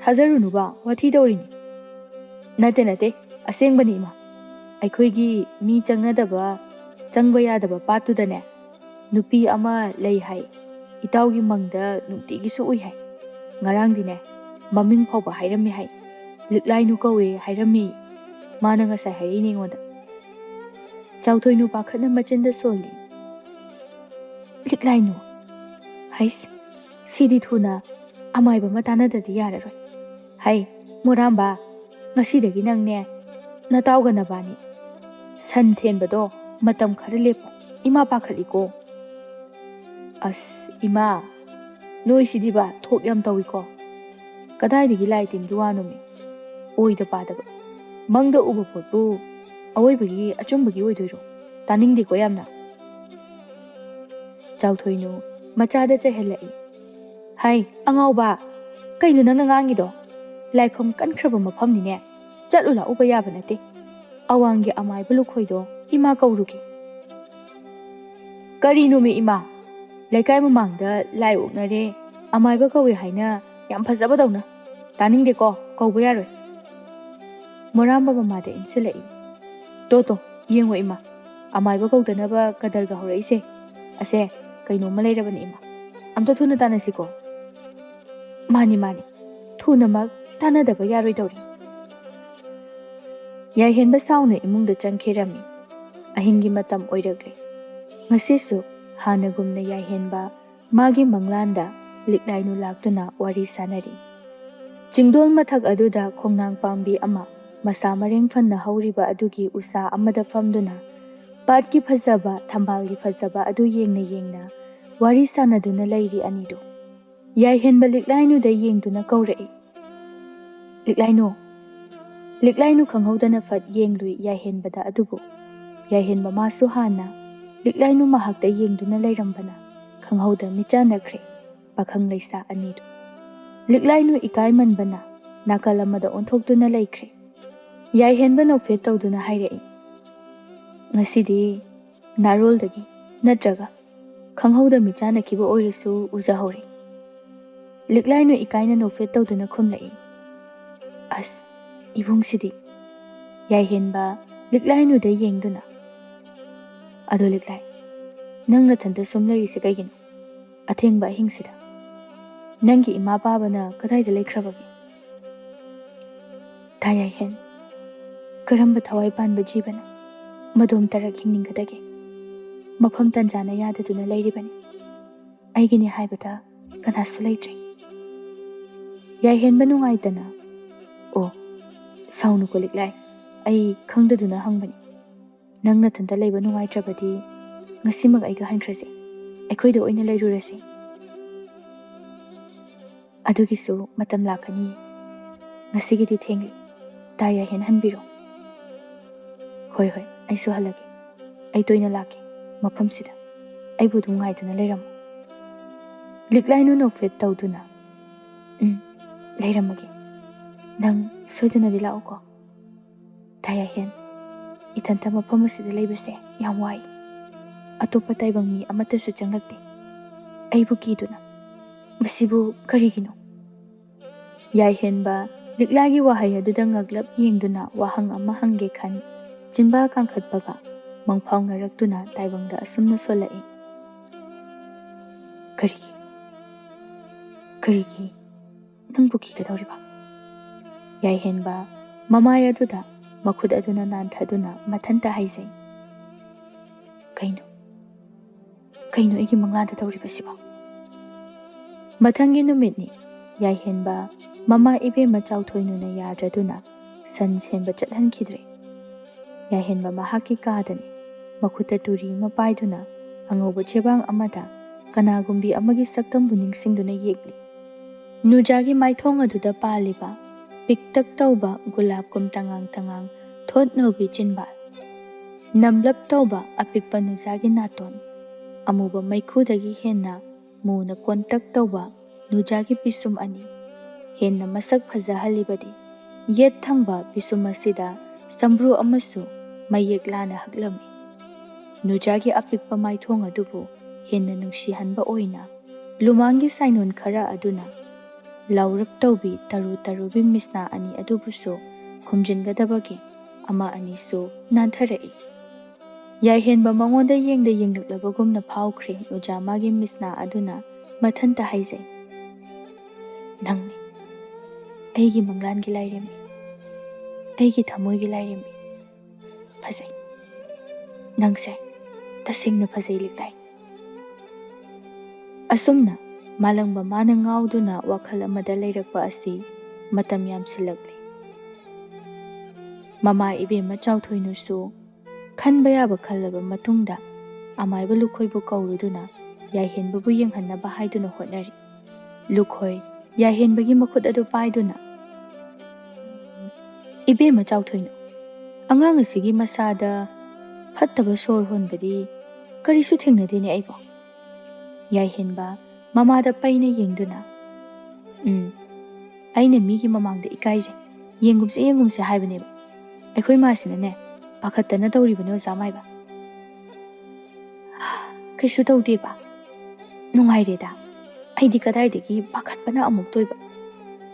ꯊꯥꯖꯔꯨꯅꯨꯕ, ꯋꯥꯊꯤ ꯇꯧꯔꯤꯅꯤ꯫ ꯅꯠꯇꯦ, ꯅꯠꯇꯦ, ꯑꯁꯦꯡꯕꯅꯤ ꯏꯃꯥ꯫ ꯑꯩꯈꯣꯏꯒꯤ ꯃꯤ ꯆꯪꯅꯗꯕ, ꯆꯪꯕ ꯌꯥꯗꯕ ꯄꯥꯠꯇꯨꯗꯅꯦ, ꯅꯨꯄꯤ ꯑꯃ ꯂꯩ ꯍꯥꯏ꯫ ꯏꯇꯥꯎꯒꯤ ꯃꯪꯗ ꯅꯨꯡꯇꯤꯒꯤꯁꯨ ꯎꯏ ꯍꯥꯏ꯫ ꯉꯔꯥꯡꯗꯤꯅꯦ, ꯃꯃꯤꯡ ꯐꯥꯎꯕ ꯍꯥꯏꯔꯝꯃꯤ ꯍꯥꯏ꯫ ꯂꯤꯛꯂꯥꯏꯅꯨ ꯀꯧꯋꯦ ꯍꯥꯏꯔꯝꯃꯤ꯫ ꯃꯥꯅ ꯉꯁꯥꯏ ꯍꯥꯏꯔꯛꯏꯅꯦ ꯑꯩꯉꯣꯟꯗ꯫ ꯆꯥꯎꯊꯣꯏꯅꯨ ꯄꯥꯈꯠꯅ ꯃꯆꯤꯟꯗ ꯁꯣꯜꯂꯤ꯫ ꯂꯤꯛꯂꯥꯏꯅꯨ? ꯍꯩꯁ, ꯁꯤꯗꯤ ꯊꯨꯅ ꯑꯃꯥꯏꯕ ꯑꯃ ꯇꯥꯟꯅꯗ꯭ꯔꯗꯤ ꯌꯥꯔꯔꯣꯏ꯫ ꯍꯩ, ꯃꯣꯔꯥꯝꯕ, ꯉꯁꯤꯗꯒꯤ ꯅꯪꯅꯦ, ꯅꯇꯥꯎꯒ ꯅꯕꯥꯅꯤ ꯁꯟ ꯁꯦꯟꯕꯗꯣ ꯃꯇꯝ ꯈꯔ ꯂꯦꯞꯄꯣ꯫ ꯏꯃꯥ ꯄꯥꯈꯠꯂꯤꯀꯣ꯫ ꯑꯁ, ꯏꯃꯥ, ꯅꯣꯏꯁꯤꯗꯤꯕ ꯊꯣꯛ ꯌꯥꯝ ꯇꯧꯏꯀꯣ꯫ ꯀꯗꯥꯏꯗꯒꯤ ꯂꯥꯏ ꯇꯤꯟꯒꯤ ꯋꯥꯅꯣꯃꯤ? ꯑꯣꯏꯗ ꯄꯥꯗꯕ꯫ ꯃꯪꯗ ꯎꯕ ꯄꯣꯠꯄꯨ ꯑꯋꯣꯏꯕꯒꯤ, ꯑꯆꯨꯝꯕꯒꯤ ꯑꯣꯏꯗꯣꯏꯔꯣ? ꯇꯥꯅꯤꯡꯗꯦꯀꯣ ꯌꯥꯝꯅ꯫ ꯆꯥꯎꯊꯣꯏꯅꯨ ꯃꯆꯥꯗ ꯆꯩꯍꯜꯂꯛꯏ꯫ ꯍꯥꯏ, ꯑꯉꯥꯎꯕ! ꯀꯩꯅꯣ ꯅꯪꯅ ꯉꯥꯡꯉꯤꯗꯣ? ꯂꯥꯏꯐꯝ ꯀꯟꯈ꯭ꯔꯕ ꯃꯐꯝꯅꯤꯅꯦ꯫ ꯆꯠꯂꯨ ꯂꯥꯛꯎꯕ ꯌꯥꯕ ꯅꯠꯇꯦ꯫ ꯑꯋꯥꯡꯒꯤ ꯑꯃꯥꯏꯕ ꯂꯨꯈꯣꯏꯗꯣ ꯏꯃꯥ ꯀꯧꯔꯨꯒꯦ꯫ ꯀꯔꯤꯅꯣꯃꯤ ꯏꯃꯥ? ꯂꯩꯀꯥꯏ ꯃꯃꯥꯡꯗ ꯂꯥꯏ ꯑꯣꯛꯅꯔꯦ, ꯑꯃꯥꯏꯕ ꯀꯧꯋꯦ ꯍꯥꯏꯅ ꯌꯥꯝ ꯐꯖꯕꯗꯧꯅ꯫ ꯇꯥꯅꯤꯡꯗꯦꯀꯣ, ꯀꯧꯕ ꯌꯥꯔꯣꯏ꯫ ꯃꯣꯔꯥꯝꯕ ꯃꯃꯥꯗ ꯏꯟꯁꯤꯜꯂꯛꯏ꯫ "ꯇꯣ ꯇꯣ, ꯌꯦꯡꯉꯣ ꯏꯃꯥ, ꯑꯃꯥꯏꯕ ꯀꯧꯗꯅꯕ ꯀꯗꯔꯒ ꯍꯧꯔꯛꯏꯁꯦ꯫ ꯑꯁꯦ, ꯀꯩꯅꯣꯝꯃ ꯂꯩꯔꯕꯅꯤ ꯏꯃꯥ꯫ ꯑꯝꯇ ꯊꯨꯅ ꯇꯥꯟꯅꯁꯤꯀꯣ꯫" "ꯃꯥꯅꯤ, ꯃꯥꯅꯤ, ꯊꯨꯅꯃꯛ ꯇꯥꯟꯅꯗꯕ ꯌꯥꯔꯣꯏꯗꯧꯔꯤ꯫" ꯌꯥꯏꯍꯦꯟꯕ ꯁꯥꯎꯅ ꯏꯃꯨꯡꯗ ꯆꯪꯈꯤꯔꯝꯃꯤ꯫ ꯑꯍꯤꯡꯒꯤ ꯃꯇꯝ ꯑꯣꯏꯔꯛꯂꯦ꯫ ꯉꯁꯤꯁꯨ ꯍꯥꯟꯅꯒꯨꯝꯅ ꯌꯥꯏꯍꯦꯟꯕ ꯃꯥꯒꯤ ꯃꯪꯂꯥꯟꯗ ꯂꯤꯛꯂꯥꯏꯅꯨ ꯂꯥꯛꯇꯨꯅ ꯋꯥꯔꯤ ꯁꯥꯅꯔꯤ꯫ ꯆꯤꯡꯗꯣꯜ ꯃꯊꯛ ꯑꯗꯨꯗ ꯈꯣꯡꯅꯥꯡ ꯄꯥꯝꯕꯤ ꯑꯃ ꯃꯁꯥ ꯃꯔꯦꯡ ꯐꯟꯅ ꯍꯧꯔꯤꯕ ꯑꯗꯨꯒꯤ ꯎꯁꯥ ꯑꯃꯗ ꯐꯝꯗꯨꯅ ꯄꯥꯠꯀꯤ ꯐꯖꯕ, ꯊꯝꯕꯥꯜꯒꯤ ꯐꯖꯕ ꯑꯗꯨ ꯌꯦꯡꯅ ꯌꯦꯡꯅ ꯋꯥꯔꯤ ꯁꯥꯅꯗꯨꯅ ꯂꯩꯔꯤ ꯑꯅꯤꯗꯨ꯫ ꯌꯥꯏꯍꯦꯟꯕ ꯂꯤꯛꯂꯥꯏꯅꯨꯗ ꯌꯦꯡꯗꯨꯅ ꯀꯧꯔꯛꯏ, "ꯂꯤꯛꯂꯥꯏꯅꯨ!" ꯂꯤꯛꯂꯥꯏꯅꯨ ꯈꯪꯍꯧꯗꯅ ꯐꯠ ꯌꯦꯡꯂꯨꯏ ꯌꯥꯏꯍꯦꯟꯕꯗ, ꯑꯗꯨꯕꯨ ꯌꯥꯏꯍꯦꯟꯕ ꯃꯥꯁꯨ ꯍꯥꯟꯅ ꯂꯤꯛꯂꯥꯏꯅꯨ ꯃꯍꯥꯛꯇ ꯌꯦꯡꯗꯨꯅ ꯂꯩꯔꯝꯕꯅ ꯈꯪꯍꯧꯗ ꯃꯤꯠꯆꯥꯟꯅꯈ꯭ꯔꯦ ꯄꯥꯈꯪ ꯂꯩꯁꯥ ꯑꯅꯤꯗꯨ꯫ ꯂꯤꯛꯂꯥꯏꯅꯨ ꯏꯀꯥꯏꯃꯟꯕꯅ ꯅꯥꯀꯜ ꯑꯃꯗ ꯑꯣꯟꯊꯣꯛꯇꯨꯅ ꯂꯩꯈ꯭ꯔꯦ꯫ ꯌꯥꯏꯍꯦꯟꯕ ꯅꯣꯛꯐꯦꯠ ꯇꯧꯗꯨꯅ ꯍꯥꯏꯔꯛꯏ, "ꯉꯁꯤꯗꯤ ꯅꯥꯔꯣꯜꯗꯒꯤ ꯅꯠꯇ꯭ꯔꯒ ꯈꯪꯍꯧꯗ ꯃꯤꯠꯆꯥꯟꯅꯈꯤꯕ ꯑꯣꯏꯔꯁꯨ ꯎꯖꯍꯧꯔꯦ꯫" ꯂꯤꯛꯂꯥꯏꯅꯨ ꯏꯀꯥꯏꯅ ꯅꯣꯛꯐꯦꯠ ꯇꯧꯗꯨꯅ ꯈꯨꯝꯂꯛꯏ, "ꯑꯁ, ꯏꯕꯨꯡꯁꯤꯗꯤ!" ꯌꯥꯏꯍꯦꯟꯕ ꯂꯤꯛꯂꯥꯏꯅꯨꯗ ꯌꯦꯡꯗꯨꯅ, "ꯑꯗꯣ ꯂꯤꯛꯂꯥꯏ, ꯅꯪ ꯅꯊꯟꯇ ꯁꯨꯝ ꯂꯩꯔꯤꯁꯦ ꯀꯩꯒꯤꯅꯣ? ꯑꯊꯦꯡꯕ ꯑꯍꯤꯡꯁꯤꯗ ꯅꯪꯒꯤ ꯏꯃꯥ ꯄꯥꯕꯅ ꯀꯗꯥꯏꯗ ꯂꯩꯈ꯭ꯔꯕꯒꯦ?" "ꯇꯥ ꯌꯥꯏꯍꯦꯟ, ꯀꯔꯝꯕ ꯊꯋꯥꯏ ꯄꯥꯟꯕ ꯖꯤꯕꯅ ꯃꯗꯣꯝ ꯇꯔꯛ ꯍꯤꯡꯅꯤꯡꯒꯗꯒꯦ? ꯃꯐꯝ ꯇꯟꯖꯥꯅ ꯌꯥꯗꯗꯨꯅ ꯂꯩꯔꯤꯕꯅꯤ꯫ ꯑꯩꯒꯤꯅꯤ ꯍꯥꯏꯕꯗ ꯀꯅꯥꯁꯨ ꯂꯩꯇ꯭ꯔꯦ꯫" ꯌꯥꯏꯍꯦꯟꯕ ꯅꯨꯡꯉꯥꯏꯇꯅ, "ꯑꯣ, ꯁꯥꯎꯅꯨꯀꯣ ꯂꯤꯛꯂꯥꯏ, ꯑꯩ ꯈꯪꯗꯗꯨꯅ ꯍꯪꯕꯅꯤ꯫ ꯅꯪ ꯅꯊꯟꯇ ꯂꯩꯕ ꯅꯨꯡꯉꯥꯏꯇ꯭ꯔꯕꯗꯤ ꯉꯁꯤꯃꯛ ꯑꯩꯒ ꯍꯟꯈ꯭ꯔꯁꯤ, ꯑꯩꯈꯣꯏꯗ ꯑꯣꯏꯅ ꯂꯩꯔꯨꯔꯁꯤ꯫" "ꯑꯗꯨꯒꯤꯁꯨ ꯃꯇꯝ ꯂꯥꯛꯀꯅꯤ꯫ ꯉꯁꯤꯒꯤꯗꯤ ꯊꯦꯡꯂꯦ꯫ ꯇꯥ ꯌꯥꯏꯍꯦꯟ ꯍꯟꯕꯤꯔꯣ꯫" "ꯍꯣꯏ, ꯍꯣꯏ, ꯑꯩꯁꯨ ꯍꯜꯂꯒꯦ꯫ ꯑꯩ ꯇꯣꯏꯅ ꯂꯥꯛꯀꯦ ꯃꯐꯝꯁꯤꯗ꯫ ꯑꯩꯕꯨ ꯑꯗꯨꯝ ꯉꯥꯏꯗꯨꯅ ꯂꯩꯔꯝꯃꯨ꯫" ꯂꯤꯛꯂꯥꯏꯅꯨ ꯅꯣꯛꯐꯦꯠ ꯇꯧꯗꯨꯅ, "ꯎꯝ, ꯂꯩꯔꯝꯃꯒꯦ꯫ ꯅꯪ ꯁꯣꯏꯗꯅꯗꯤ ꯂꯥꯛꯎꯀꯣ꯫" "ꯇꯥ ꯌꯥꯏꯍꯦꯟ, ꯏꯊꯟꯇ ꯃꯐꯝ ꯑꯁꯤꯗ ꯂꯩꯕꯁꯦ ꯌꯥꯝ ꯋꯥꯏ꯫ ꯑꯇꯣꯞꯄ ꯇꯥꯏꯕꯪ ꯃꯤ ꯑꯃꯠꯇꯁꯨ ꯆꯪꯂꯛꯇꯦ꯫ ꯑꯩꯕꯨ ꯀꯤꯗꯨꯅ꯫ ꯃꯁꯤꯕꯨ ꯀꯔꯤꯒꯤꯅꯣ?" ꯌꯥꯏꯍꯦꯟꯕ ꯂꯤꯛꯂꯥꯒꯤ ꯋꯥꯍꯩ ꯑꯗꯨꯗ ꯉꯛꯂꯞ ꯌꯦꯡꯗꯨꯅ ꯋꯥꯍꯪ ꯑꯃ ꯍꯪꯒꯦ ꯈꯟ, ꯆꯤꯟꯕꯥꯜ ꯀꯥꯡꯈꯠꯄꯒ ꯃꯪꯐꯥꯎꯅꯔꯛꯇꯨꯅ ꯇꯥꯏꯕꯪꯗ ꯑꯁꯨꯝꯅ ꯁꯣꯜꯂꯛꯏ꯫ "ꯀꯔꯤꯒꯤ? ꯀꯔꯤꯒꯤ ꯅꯪꯕꯨ ꯀꯤꯒꯗꯧꯔꯤꯕ?" ꯌꯥꯏꯍꯦꯟꯕ ꯃꯃꯥꯏ ꯑꯗꯨꯗ ꯃꯈꯨꯠ ꯑꯗꯨꯅ ꯅꯥꯟꯊꯗꯨꯅ ꯃꯊꯟꯇ ꯍꯥꯏꯖꯩ꯫ "ꯀꯩꯅꯣ? ꯀꯩꯅꯣ ꯑꯩꯒꯤ ꯃꯪꯂꯥꯟꯗ ꯇꯧꯔꯤꯕꯁꯤꯕꯣ?" ꯃꯊꯪꯒꯤ ꯅꯨꯃꯤꯠꯅꯤ꯫ ꯌꯥꯏꯍꯦꯟꯕ ꯃꯃꯥ ꯏꯕꯦꯝꯃ ꯆꯥꯎꯊꯣꯏꯅꯨꯅ ꯌꯥꯗ꯭ꯔꯗꯨꯅ ꯁꯟ ꯁꯦꯟꯕ ꯆꯠꯍꯟꯈꯤꯗ꯭ꯔꯦ꯫ ꯌꯥꯏꯍꯦꯟꯕ ꯃꯍꯥꯛꯀꯤ ꯀꯥꯗꯅꯤ꯫ ꯃꯈꯨꯠꯇ ꯇꯨꯔꯤ ꯑꯃ ꯄꯥꯏꯗꯨꯅ ꯑꯉꯧꯕ ꯆꯦꯕꯥꯡ ꯑꯃꯗ ꯀꯅꯥꯒꯨꯝꯕꯤ ꯑꯃꯒꯤ ꯁꯛꯇꯝꯕꯨ ꯅꯤꯡꯁꯤꯡꯗꯨꯅ ꯌꯦꯛꯂꯤ꯫ ꯅꯨꯖꯥꯒꯤ ꯃꯥꯏꯊꯣꯡ ꯑꯗꯨꯗ ꯄꯥꯜꯂꯤꯕ ꯄꯤꯛꯇꯛ ꯇꯧꯕ ꯒꯨꯂꯥꯞꯀꯨꯝ ꯇꯉꯥꯡ ꯇꯉꯥꯡ ꯊꯣꯠ ꯅꯧꯕꯤ ꯆꯤꯟꯕꯥꯜ, ꯅꯝꯂꯞ ꯇꯧꯕ ꯑꯄꯤꯛꯄ ꯅꯨꯖꯥꯒꯤ ꯅꯥꯇꯣꯟ, ꯑꯃꯨꯕ ꯃꯩꯈꯨꯗꯒꯤ ꯍꯦꯟꯅ ꯃꯨꯅ ꯀꯣꯟꯇꯛ ꯇꯧꯕ ꯅꯨꯖꯥꯒꯤ ꯄꯤꯁꯨꯝ ꯑꯅꯤ, ꯍꯦꯟꯅ ꯃꯁꯛ ꯐꯖꯍꯜꯂꯤꯕꯗꯤ ꯌꯦꯠ ꯊꯪꯕ ꯄꯤꯁꯨꯝ ꯑꯁꯤꯗ ꯁꯝꯕ꯭ꯔꯨ ꯑꯃꯁꯨ ꯃꯌꯦꯛ ꯂꯥꯅ ꯍꯛꯂꯝꯃꯤ꯫ ꯅꯨꯖꯥꯒꯤ ꯑꯄꯤꯛꯄ ꯃꯥꯏꯊꯣꯡ ꯑꯗꯨꯕꯨ ꯍꯦꯟꯅ ꯅꯨꯡꯁꯤꯍꯟꯕ ꯑꯣꯏꯅ ꯂꯨꯃꯥꯡꯒꯤ ꯁꯥꯏꯅꯣꯟ ꯈꯔ ꯑꯗꯨꯅ ꯂꯥꯎꯔꯞ ꯇꯧꯕꯤ ꯇꯔꯨ ꯇꯔꯨꯕꯤ ꯃꯤꯁꯅꯥ ꯑꯅꯤ ꯑꯗꯨꯕꯨꯁꯨ ꯈꯨꯝꯖꯤꯟꯒꯗꯕꯒꯤ ꯑꯃ ꯑꯅꯤꯁꯨ ꯅꯥꯟꯊꯔꯛꯏ꯫ ꯌꯥꯏꯍꯦꯟꯕ ꯃꯉꯣꯟꯗ ꯌꯦꯡꯗ ꯌꯦꯡꯂꯛꯂꯕꯒꯨꯝꯅ ꯐꯥꯎꯈ꯭ꯔꯦ꯫ ꯅꯨꯖꯥ ꯃꯥꯒꯤ ꯃꯤꯁꯅꯥ ꯑꯗꯨꯅ ꯃꯊꯟꯇ ꯍꯥꯏꯖꯩ, "ꯅꯪꯅꯤ ꯑꯩꯒꯤ ꯃꯪꯂꯥꯟꯒꯤ ꯂꯥꯏꯔꯦꯝꯕꯤ, ꯑꯩꯒꯤ ꯊꯃꯣꯏꯒꯤ ꯂꯥꯏꯔꯦꯝꯕꯤ꯫ ꯐꯖꯩ꯫ ꯅꯪꯁꯦ ꯇꯁꯦꯡꯅ ꯐꯖꯩ, ꯂꯤꯛꯂꯥꯏ꯫" ꯑꯁꯨꯝꯅ ꯃꯥꯂꯪꯕ ꯃꯥꯅ ꯉꯥꯎꯗꯨꯅ ꯋꯥꯈꯜ ꯑꯃꯗ ꯂꯩꯔꯛꯄ ꯑꯁꯤ ꯃꯇꯝ ꯌꯥꯝꯁꯤꯜꯂꯛꯂꯤ꯫ ꯃꯃꯥ ꯏꯕꯦꯝꯃ ꯆꯥꯎꯊꯣꯏꯅꯨꯁꯨ ꯈꯟꯕ ꯌꯥꯕ ꯈꯜꯂꯕ ꯃꯇꯨꯡꯗ ꯑꯃꯥꯏꯕ ꯂꯨꯈꯣꯏꯕꯨ ꯀꯧꯔꯨꯗꯨꯅ ꯌꯥꯏꯍꯦꯟꯕꯕꯨ ꯌꯦꯡꯍꯟꯅꯕ ꯍꯥꯏꯗꯨꯅ ꯍꯣꯠꯅꯔꯤ꯫ ꯂꯨꯈꯣꯏ ꯌꯥꯏꯍꯦꯟꯕꯒꯤ ꯃꯈꯨꯠ ꯑꯗꯨ ꯄꯥꯏꯗꯨꯅ, "ꯏꯕꯦꯝꯃ ꯆꯥꯎꯊꯣꯏꯅꯨ, ꯑꯉꯥꯡ ꯑꯁꯤꯒꯤ ꯃꯁꯥꯗ ꯐꯠꯇꯕ ꯁꯣꯔ ꯍꯣꯟꯕꯗꯤ ꯀꯔꯤꯁꯨ ꯊꯦꯡꯅꯗꯦꯅꯦ ꯑꯩꯕꯣ?" ꯌꯥꯏꯍꯦꯟꯕ ꯃꯃꯥꯗ ꯄꯩꯅ ꯌꯦꯡꯗꯨꯅ, "ꯎꯝ, ꯑꯩꯅ ꯃꯤꯒꯤ ꯃꯃꯥꯡꯗ ꯏꯀꯥꯏꯖꯩ, ꯌꯦꯡꯒꯨꯝꯁꯦ, ꯌꯦꯡꯒꯨꯝꯁꯦ ꯍꯥꯏꯕꯅꯦꯕ꯫ ꯑꯩꯈꯣꯏ ꯃꯥꯁꯤꯅꯅꯦ ꯄꯥꯈꯠꯇꯅ ꯇꯧꯔꯤꯕꯅꯦ, ꯑꯣꯖꯥ ꯃꯥꯏꯕ꯫ ꯀꯩꯁꯨ ꯇꯧꯗꯦꯕ꯫ ꯅꯨꯡꯉꯥꯏꯔꯦꯗ꯫ ꯑꯩꯗꯤ ꯀꯗꯥꯏꯗꯒꯤ ꯄꯥꯈꯠꯄꯅ ꯑꯃꯨꯛ ꯇꯣꯏꯕ꯫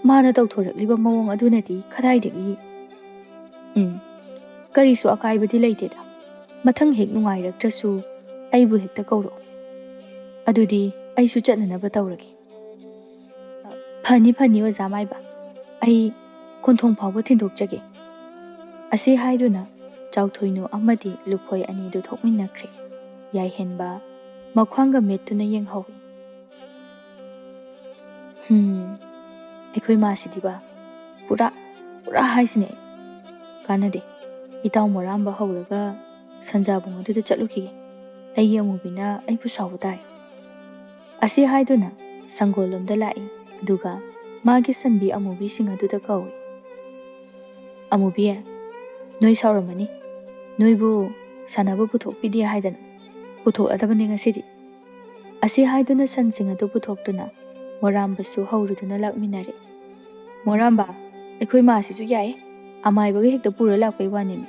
ꯃꯥꯅ ꯇꯧꯊꯣꯔꯛꯂꯤꯕ ꯃꯑꯣꯡ ꯑꯗꯨꯅꯗꯤ ꯀꯗꯥꯏꯗꯒꯤ? ꯎꯝ, ꯀꯔꯤꯁꯨ ꯑꯀꯥꯏꯕꯗꯤ ꯂꯩꯇꯦꯗ꯫ ꯃꯊꯪ ꯍꯦꯛ ꯅꯨꯡꯉꯥꯏꯔꯛꯇ꯭ꯔꯁꯨ ꯑꯩꯕꯨ ꯍꯦꯛꯇ ꯀꯧꯔꯛꯑꯣ꯫ ꯑꯗꯨꯗꯤ ꯑꯩꯁꯨ ꯆꯠꯅꯅꯕ ꯇꯧꯔꯒꯦ꯫ ꯐꯅꯤ, ꯐꯅꯤ, ꯑꯣꯖꯥ ꯃꯥꯏꯕ꯫ ꯑꯩ ꯀꯣꯟꯊꯣꯡ ꯐꯥꯎꯕ ꯊꯤꯟꯗꯣꯛꯆꯒꯦ꯫ ꯑꯁꯤ ꯍꯥꯏꯗꯨꯅ ꯆꯥꯎꯊꯣꯏꯅꯨ ꯑꯃꯗꯤ ꯂꯨꯈꯣꯏ ꯑꯅꯤꯗꯨ ꯊꯣꯛꯃꯤꯟꯅꯈ꯭ꯔꯦ꯫ ꯌꯥꯏꯍꯦꯟꯕ ꯃꯈ꯭ꯋꯥꯡꯒ ꯃꯦꯠꯇꯨꯅ ꯌꯦꯡꯍꯧꯏ꯫ "ꯍꯨꯝ, ꯑꯩꯈꯣꯏ ꯃꯥꯁꯤꯗꯤꯕ ꯄꯨꯔꯥ, ꯄꯨꯔꯥ ꯍꯥꯏꯁꯤꯅꯦ꯫ ꯀꯥꯟꯅꯗꯦ꯫ ꯏꯇꯥꯎ ꯃꯣꯔꯥꯝꯕ ꯍꯧꯔꯒ ꯁꯟꯖꯥꯕꯨꯡ ꯑꯗꯨꯗ ꯆꯠꯂꯨꯈꯤꯒꯦ꯫ ꯑꯩꯒꯤ ꯑꯃꯨꯕꯤꯅ ꯑꯩꯕꯨ ꯁꯥꯎꯕ ꯇꯥꯔꯦ꯫" ꯑꯁꯤ ꯍꯥꯏꯗꯨꯅ ꯁꯪꯒꯣꯜꯂꯣꯝꯗ ꯂꯥꯛꯏ꯫ ꯑꯗꯨꯒ ꯃꯥꯒꯤ ꯁꯟꯕꯤ ꯑꯃꯨꯕꯤꯁꯤꯡ ꯑꯗꯨꯗ ꯀꯧꯏ꯫ "ꯑꯃꯨꯕꯤ, ꯅꯣꯏ ꯁꯥꯎꯔꯝꯃꯅꯤ꯫ ꯅꯣꯏꯕꯨ ꯁꯥꯟꯅꯕ ꯄꯨꯊꯣꯛꯄꯤꯗꯦ ꯍꯥꯏꯗꯅ꯫ ꯄꯨꯊꯣꯛꯂꯗꯕꯅꯤ ꯉꯁꯤꯗꯤ꯫" ꯑꯁꯤ ꯍꯥꯏꯗꯨꯅ ꯁꯟꯁꯤꯡ ꯑꯗꯨ ꯄꯨꯊꯣꯛꯇꯨꯅ ꯃꯣꯔꯥꯝꯕꯁꯨ ꯍꯧꯔꯨꯗꯨꯅ ꯂꯥꯛꯃꯤꯟꯅꯔꯦ꯫ "ꯃꯣꯔꯥꯝꯕ, ꯑꯩꯈꯣꯏ ꯃꯥꯁꯤꯁꯨ ꯌꯥꯏ꯫ ꯑꯃꯥꯏꯕꯒ ꯍꯦꯛꯇ ꯄꯨꯔ ꯂꯥꯛꯄꯩ ꯋꯥꯅꯤꯅꯦ꯫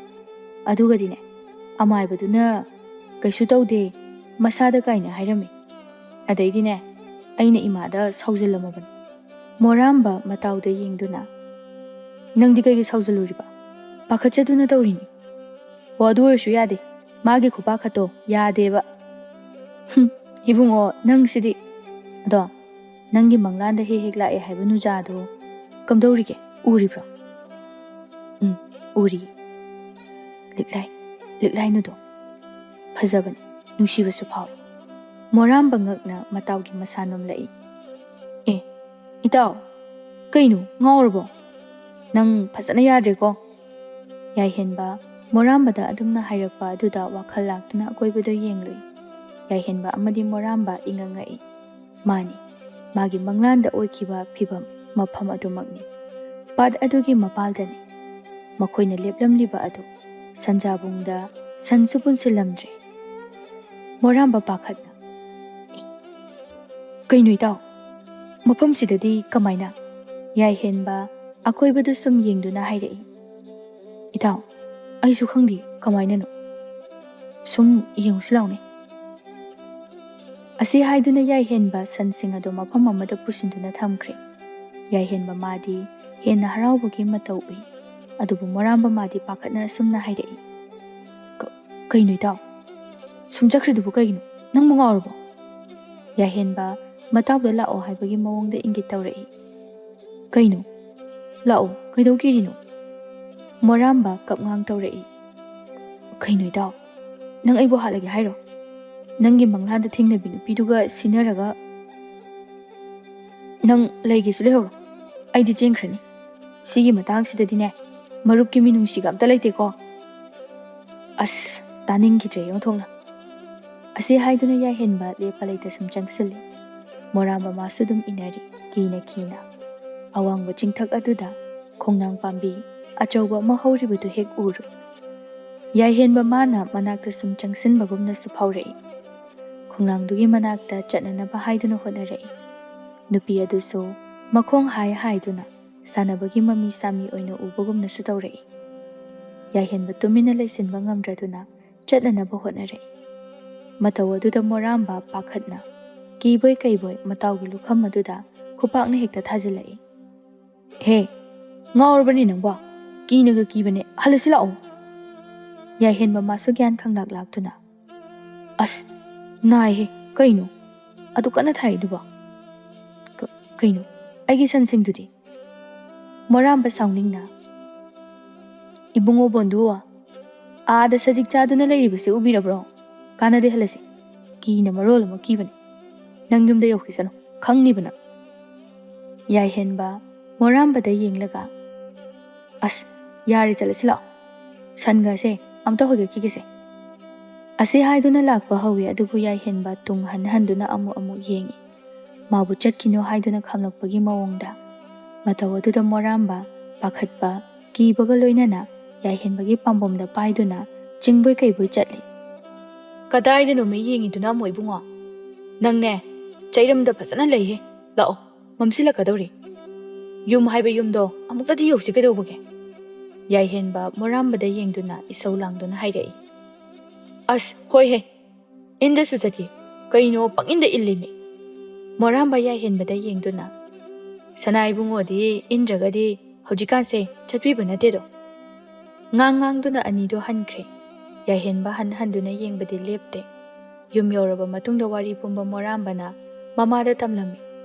ꯑꯗꯨꯒꯗꯤꯅꯦ, ꯑꯃꯥꯏꯕꯗꯨꯅ ꯀꯩꯁꯨ ꯇꯧꯗꯦ, ꯃꯁꯥꯗ ꯀꯥꯏꯅ ꯍꯥꯏꯔꯝꯃꯤ꯫ ꯑꯗꯩꯗꯤꯅꯦ, ꯑꯩꯅ ꯏꯃꯥꯗ ꯁꯥꯎꯖꯜꯂꯝꯃꯕꯅꯤ꯫" ꯃꯣꯔꯥꯝꯕ ꯃꯇꯥꯎꯗ ꯌꯦꯡꯗꯨꯅ, "ꯅꯪꯗꯤ ꯀꯩꯒꯤ ꯁꯥꯎꯖꯜꯂꯨꯔꯤꯕ? ꯄꯥꯈꯠꯆꯗꯨꯅ ꯇꯧꯔꯤꯅꯤ꯫ ꯑꯣ, ꯑꯗꯨ ꯑꯣꯏꯔꯁꯨ ꯌꯥꯗꯦ꯫ ꯃꯥꯒꯤ ꯈꯨꯄꯥꯈꯠꯇꯣ ꯌꯥꯗꯦꯕ꯫" "ꯍꯨꯝ, ꯏꯕꯨꯡꯉꯣ, ꯅꯪꯁꯤꯗꯤ꯫ ꯑꯗꯣ, ꯅꯪꯒꯤ ꯃꯪꯂꯥꯟꯗ ꯍꯦꯛ ꯍꯦꯛ ꯂꯥꯛꯑꯦ ꯍꯥꯏꯕ ꯅꯨꯖꯥꯗꯣ ꯀꯝꯗꯧꯔꯤꯒꯦ? ꯎꯔꯤꯕ꯭ꯔꯣ?" "ꯎꯝ, ꯎꯔꯤ꯫ ꯂꯤꯛꯂꯥꯏ, ꯂꯤꯛꯂꯥꯏ ꯅꯨꯗꯣ꯫ ꯐꯖꯕꯅꯤ, ꯅꯨꯡꯁꯤꯕꯁꯨ ꯐꯥꯎꯏ꯫" ꯃꯣꯔꯥꯝꯕ ꯉꯛꯅ ꯃꯇꯥꯎꯒꯤ ꯃꯁꯥ ꯅꯣꯝꯂꯛꯏ꯫ "ꯑꯦ, ꯏꯇꯥꯎ, ꯀꯩꯅꯣ, ꯉꯥꯎꯔꯕꯣ? ꯅꯪ ꯐꯖꯅ ꯌꯥꯗ꯭ꯔꯦꯀꯣ꯫" ꯌꯥꯏꯍꯦꯟꯕ ꯃꯣꯔꯥꯝꯕꯗ ꯑꯗꯨꯝꯅ ꯍꯥꯏꯔꯛꯄ ꯑꯗꯨꯗ ꯋꯥꯈꯜ ꯂꯥꯛꯇꯨꯅ ꯑꯀꯣꯏꯕꯗ ꯌꯦꯡꯂꯨꯏ꯫ ꯌꯥꯏꯍꯦꯟꯕ ꯑꯃꯗꯤ ꯃꯣꯔꯥꯝꯕ ꯏꯉꯛ ꯉꯛꯏ꯫ ꯃꯥꯅꯤ, ꯃꯥꯒꯤ ꯃꯪꯂꯥꯟꯗ ꯑꯣꯏꯈꯤꯕ ꯐꯤꯕꯝ ꯃꯐꯝ ꯑꯗꯨꯃꯛꯅꯤ꯫ ꯄꯥꯠ ꯑꯗꯨꯒꯤ ꯃꯄꯥꯜꯗꯅꯤ꯫ ꯃꯈꯣꯏꯅ ꯂꯦꯞꯂꯝꯂꯤꯕ ꯑꯗꯨ ꯁꯟꯖꯥꯕꯨꯡꯗ ꯁꯟꯁꯨ ꯄꯨꯟꯁꯤꯜꯂꯝꯗ꯭ꯔꯦ꯫ ꯃꯣꯔꯥꯝꯕ ꯄꯥꯈꯠꯅ, "ꯑꯦ, ꯀꯩꯅꯣ ꯏꯇꯥꯎ? ꯃꯐꯝꯁꯤꯗꯗꯤ ꯀꯃꯥꯏꯅ?" ꯌꯥꯏꯍꯦꯟꯕ ꯑꯀꯣꯏꯕꯗ ꯁꯨꯝ ꯌꯦꯡꯗꯨꯅ ꯍꯥꯏꯔꯛꯏ꯫ "ꯏꯇꯥꯎ, ꯑꯩꯁꯨ ꯈꯪꯗꯦ ꯀꯃꯥꯏꯅꯅꯣ꯫ ꯁꯨꯝ ꯌꯦꯡꯉꯨꯁꯤ ꯂꯥꯎꯅꯦ꯫" ꯑꯁꯤ ꯍꯥꯏꯗꯨꯅ ꯌꯥꯏꯍꯦꯟꯕ ꯁꯟꯁꯤꯡ ꯑꯗꯨ ꯃꯐꯝ ꯑꯃꯗ ꯄꯨꯁꯤꯟꯗꯨꯅ ꯊꯝꯈ꯭ꯔꯦ꯫ ꯌꯥꯏꯍꯦꯟꯕ ꯃꯥꯗꯤ ꯍꯦꯟꯅ ꯍꯔꯥꯎꯕꯒꯤ ꯃꯇꯧ ꯎꯏ꯫ ꯑꯗꯨꯕꯨ ꯃꯣꯔꯥꯝꯕ ꯃꯥꯗꯤ ꯄꯥꯈꯠꯅ ꯑꯁꯨꯝꯅ ꯍꯥꯏꯔꯛꯏ, "ꯀ-, ꯀꯩꯅꯣ ꯏꯇꯥꯎ? ꯁꯨꯝ ꯆꯠꯈ꯭ꯔꯤꯗꯨꯕꯨ ꯀꯩꯒꯤꯅꯣ? ꯅꯪꯕꯨ ꯉꯥꯎꯔꯕꯣ?" ꯌꯥꯏꯍꯦꯟꯕ ꯃꯇꯥꯎꯗ ꯂꯥꯛꯑꯣ ꯍꯥꯏꯕꯒꯤ ꯃꯑꯣꯡꯗ ꯏꯪꯒꯤꯠ ꯇꯧꯔꯛꯏ꯫ "ꯀꯩꯅꯣ? ꯂꯥꯛꯑꯣ, ꯀꯩꯗꯧ ꯀꯤꯔꯤꯅꯣ?" ꯃꯣꯔꯥꯝꯕ ꯀꯞꯉꯥꯡ ꯇꯧꯔꯛꯏ꯫ "ꯀꯩꯅꯣ ꯏꯇꯥꯎ? ꯅꯪ ꯑꯩꯕꯨ ꯍꯥꯠꯂꯒꯦ ꯍꯥꯏꯔꯣ? ꯅꯪꯒꯤ ꯃꯪꯂꯥꯟꯗ ꯊꯦꯡꯅꯕꯤ ꯅꯨꯄꯤꯗꯨꯒ ꯁꯤꯟꯅꯔꯒ ꯅꯪ ꯂꯩꯒꯦꯁꯨ ꯂꯩꯍꯧꯔꯣ꯫ ꯑꯩꯗꯤ ꯆꯦꯟꯈ꯭ꯔꯅꯤ꯫ ꯁꯤꯒꯤ ꯃꯇꯥꯡꯁꯤꯗꯗꯤꯅꯦ, ꯃꯔꯨꯞꯀꯤ ꯃꯤꯅꯨꯡꯁꯤꯒ ꯑꯝꯇ ꯂꯩꯇꯦꯀꯣ꯫ ꯑꯁ, ꯇꯥꯅꯤꯡꯈꯤꯗ꯭ꯔꯦ ꯑꯣꯟꯊꯣꯛꯅ꯫" ꯑꯁꯤ ꯍꯥꯏꯗꯨꯅ ꯌꯥꯏꯍꯦꯟꯕ ꯂꯦꯞꯄ ꯂꯩꯇ ꯁꯨꯝ ꯆꯪꯁꯤꯜꯂꯤ꯫ ꯃꯣꯔꯥꯝꯕ ꯃꯥꯁꯨ ꯑꯗꯨꯝ ꯏꯟꯅꯔꯤ, ꯀꯤꯅ ꯀꯤꯅ꯫ ꯑꯋꯥꯡꯕ ꯆꯤꯡꯊꯛ ꯑꯗꯨꯗ ꯈꯣꯡꯅꯥꯡ ꯄꯥꯝꯕꯤ ꯑꯆꯧꯕ ꯑꯃ ꯍꯧꯔꯤꯕꯗꯨ ꯍꯦꯛ ꯎꯔꯨꯏ꯫ ꯌꯥꯏꯍꯦꯟꯕ ꯃꯥꯅ ꯃꯅꯥꯛꯇ ꯁꯨꯝ ꯆꯪꯁꯤꯟꯕꯒꯨꯝꯅꯁꯨ ꯐꯥꯎꯔꯛꯏ꯫ ꯈꯣꯡꯅꯥꯡꯗꯨꯒꯤ ꯃꯅꯥꯛꯇ ꯆꯠꯅꯅꯕ ꯍꯥꯏꯗꯨꯅ ꯍꯣꯠꯅꯔꯛꯏ꯫ ꯅꯨꯄꯤ ꯑꯗꯨꯁꯨ ꯃꯈꯣꯡ ꯍꯥꯏ ꯍꯥꯏꯗꯨꯅ ꯁꯥꯟꯅꯕꯒꯤ ꯃꯃꯤ ꯁꯥꯃꯤ ꯑꯣꯏꯅ ꯎꯕꯒꯨꯝꯅꯁꯨ ꯇꯧꯔꯛꯏ꯫ ꯌꯥꯏꯍꯦꯟꯕ ꯇꯨꯃꯤꯟꯅ ꯂꯩꯁꯤꯟꯕ ꯉꯝꯗ꯭ꯔꯗꯨꯅ ꯆꯠꯅꯅꯕ ꯍꯣꯠꯅꯔꯛꯏ꯫ ꯃꯇꯧ ꯑꯗꯨꯗ ꯃꯣꯔꯥꯝꯕ ꯄꯥꯈꯠꯅ ꯀꯤꯕꯣꯏ ꯀꯩꯕꯣꯏ ꯃꯇꯥꯎꯒꯤ ꯂꯨꯈꯝ ꯑꯗꯨꯗ ꯈꯨꯄꯥꯛꯅ ꯍꯦꯛꯇ ꯊꯥꯖꯤꯜꯂꯛꯏ꯫ "ꯍꯦ, ꯉꯥꯎꯔꯕꯅꯤ ꯅꯪꯕꯣ? ꯀꯤꯅꯒ ꯀꯤꯕꯅꯦ, ꯍꯜꯂꯁꯤ ꯂꯥꯛꯑꯣ꯫" ꯌꯥꯏꯍꯦꯟꯕ ꯃꯥꯁꯨ ꯒ꯭ꯌꯥꯟ ꯈꯪꯂꯥꯛ ꯂꯥꯛꯇꯨꯅ, "ꯑꯁ, ꯅꯥꯏꯍꯦ, ꯀꯩꯅꯣ ꯑꯗꯨ ꯀꯟꯅ ꯊꯥꯔꯛꯏꯗꯨꯕꯣ? ꯀ-, ꯀꯩꯅꯣ, ꯑꯩꯒꯤ ꯁꯟꯁꯤꯡꯗꯨꯗꯤ?" ꯃꯣꯔꯥꯝꯕ ꯁꯥꯎꯅꯤꯡꯅ, "ꯏꯕꯨꯡꯉꯣ ꯕꯣꯟꯗꯨ, ꯑꯥꯗ ꯁꯖꯤꯛ ꯆꯥꯗꯨꯅ ꯂꯩꯔꯤꯕꯁꯤ ꯎꯕꯤꯔꯕ꯭ꯔꯣ? ꯀꯥꯟꯅꯗꯦ, ꯍꯜꯂꯁꯤ꯫ ꯀꯤꯅ ꯃꯔꯣꯜ ꯑꯃ ꯀꯤꯕꯅꯤ꯫ ꯅꯪ ꯌꯨꯝꯗ ꯌꯧꯈꯤꯁꯅꯨ, ꯈꯪꯅꯤꯕ ꯅꯪ꯫" ꯌꯥꯏꯍꯦꯟꯕ ꯃꯣꯔꯥꯝꯕꯗ ꯌꯦꯡꯂꯒ, "ꯑꯁ, ꯌꯥꯔꯦ, ꯆꯠꯂꯁꯤ ꯂꯥꯛꯑꯣ꯫ ꯁꯟꯒꯁꯦ ꯑꯝꯇ ꯍꯣꯏꯒꯠꯈꯤꯒꯦꯁꯦ꯫" ꯑꯁꯤ ꯍꯥꯏꯗꯨꯅ ꯂꯥꯛꯄ ꯍꯧꯏ, ꯑꯗꯨꯕꯨ ꯌꯥꯏꯍꯦꯟꯕ ꯇꯨꯡ ꯍꯟ ꯍꯟꯗꯨꯅ ꯑꯃꯨꯛ ꯑꯃꯨꯛ ꯌꯦꯡꯏ꯫ ꯃꯥꯕꯨ ꯆꯠꯈꯤꯅꯨ ꯍꯥꯏꯗꯨꯅ ꯈꯥꯝꯂꯛꯄꯒꯤ ꯃꯑꯣꯡꯗ꯫ ꯃꯇꯧ ꯑꯗꯨꯗ ꯃꯣꯔꯥꯝꯕ, ꯄꯥꯈꯠꯄ, ꯀꯤꯕꯒ ꯂꯣꯏꯅꯅ ꯌꯥꯏꯍꯦꯟꯕꯒꯤ ꯄꯥꯝꯕꯣꯝꯗ ꯄꯥꯏꯗꯨꯅ ꯆꯤꯡꯕꯣꯏ ꯀꯩꯕꯣꯏ ꯆꯠꯂꯤ꯫ "ꯀꯗꯥꯏꯗꯅꯣꯃꯦ ꯌꯦꯡꯉꯤꯗꯨꯅ ꯑꯃꯨꯛ, ꯏꯕꯨꯡꯉꯣ? ꯅꯪꯅꯦ, ꯆꯩꯔꯝꯗ ꯐꯖꯅ ꯂꯩꯍꯦ꯫ ꯂꯥꯛꯑꯣ, ꯃꯝꯁꯤꯜꯂꯛꯀꯗꯧꯔꯦ꯫ ꯌꯨꯝ ꯍꯥꯏꯕ ꯌꯨꯝꯗꯣ ꯑꯃꯨꯛꯇꯗꯤ ꯌꯧꯁꯤ ꯀꯩꯗꯧꯕꯒꯦ?" ꯌꯥꯏꯍꯦꯟꯕ ꯃꯣꯔꯥꯝꯕꯗ ꯌꯦꯡꯗꯨꯅ ꯏꯁꯧ ꯂꯥꯡꯗꯨꯅ ꯍꯥꯏꯔꯛꯏ꯫ "ꯑꯁ, ꯍꯣꯏꯍꯦ, ꯏꯟꯗꯁꯨ ꯆꯠꯀꯦ꯫ ꯀꯩꯅꯣ ꯄꯪꯏꯟꯗ ꯏꯜꯂꯤꯃꯤ?" ꯃꯣꯔꯥꯝꯕ ꯌꯥꯏꯍꯦꯟꯕꯗ ꯌꯦꯡꯗꯨꯅ, "ꯁꯅꯥ ꯏꯕꯨꯡꯉꯣꯗꯤ ꯏꯟꯗ꯭ꯔꯒꯗꯤ ꯍꯧꯖꯤꯛꯀꯥꯟꯁꯦ ꯆꯠꯄꯤꯕ ꯅꯠꯇꯦꯗꯣ?" ꯉꯥꯡ ꯉꯥꯡꯗꯨꯅ ꯑꯅꯤꯗꯣ ꯍꯟꯈ꯭ꯔꯦ꯫ ꯌꯥꯏꯍꯦꯟꯕ ꯍꯟ ꯍꯟꯗꯨꯅ ꯌꯦꯡꯕꯗꯤ ꯂꯦꯞꯇꯦ꯫ ꯌꯨꯝ ꯌꯧꯔꯕ ꯃꯇꯨꯡꯗ ꯋꯥꯔꯤ ꯄꯨꯝꯕ ꯃꯣꯔꯥꯝꯕꯅ ꯃꯃꯥꯗ ꯇꯝꯂꯝꯃꯤ꯫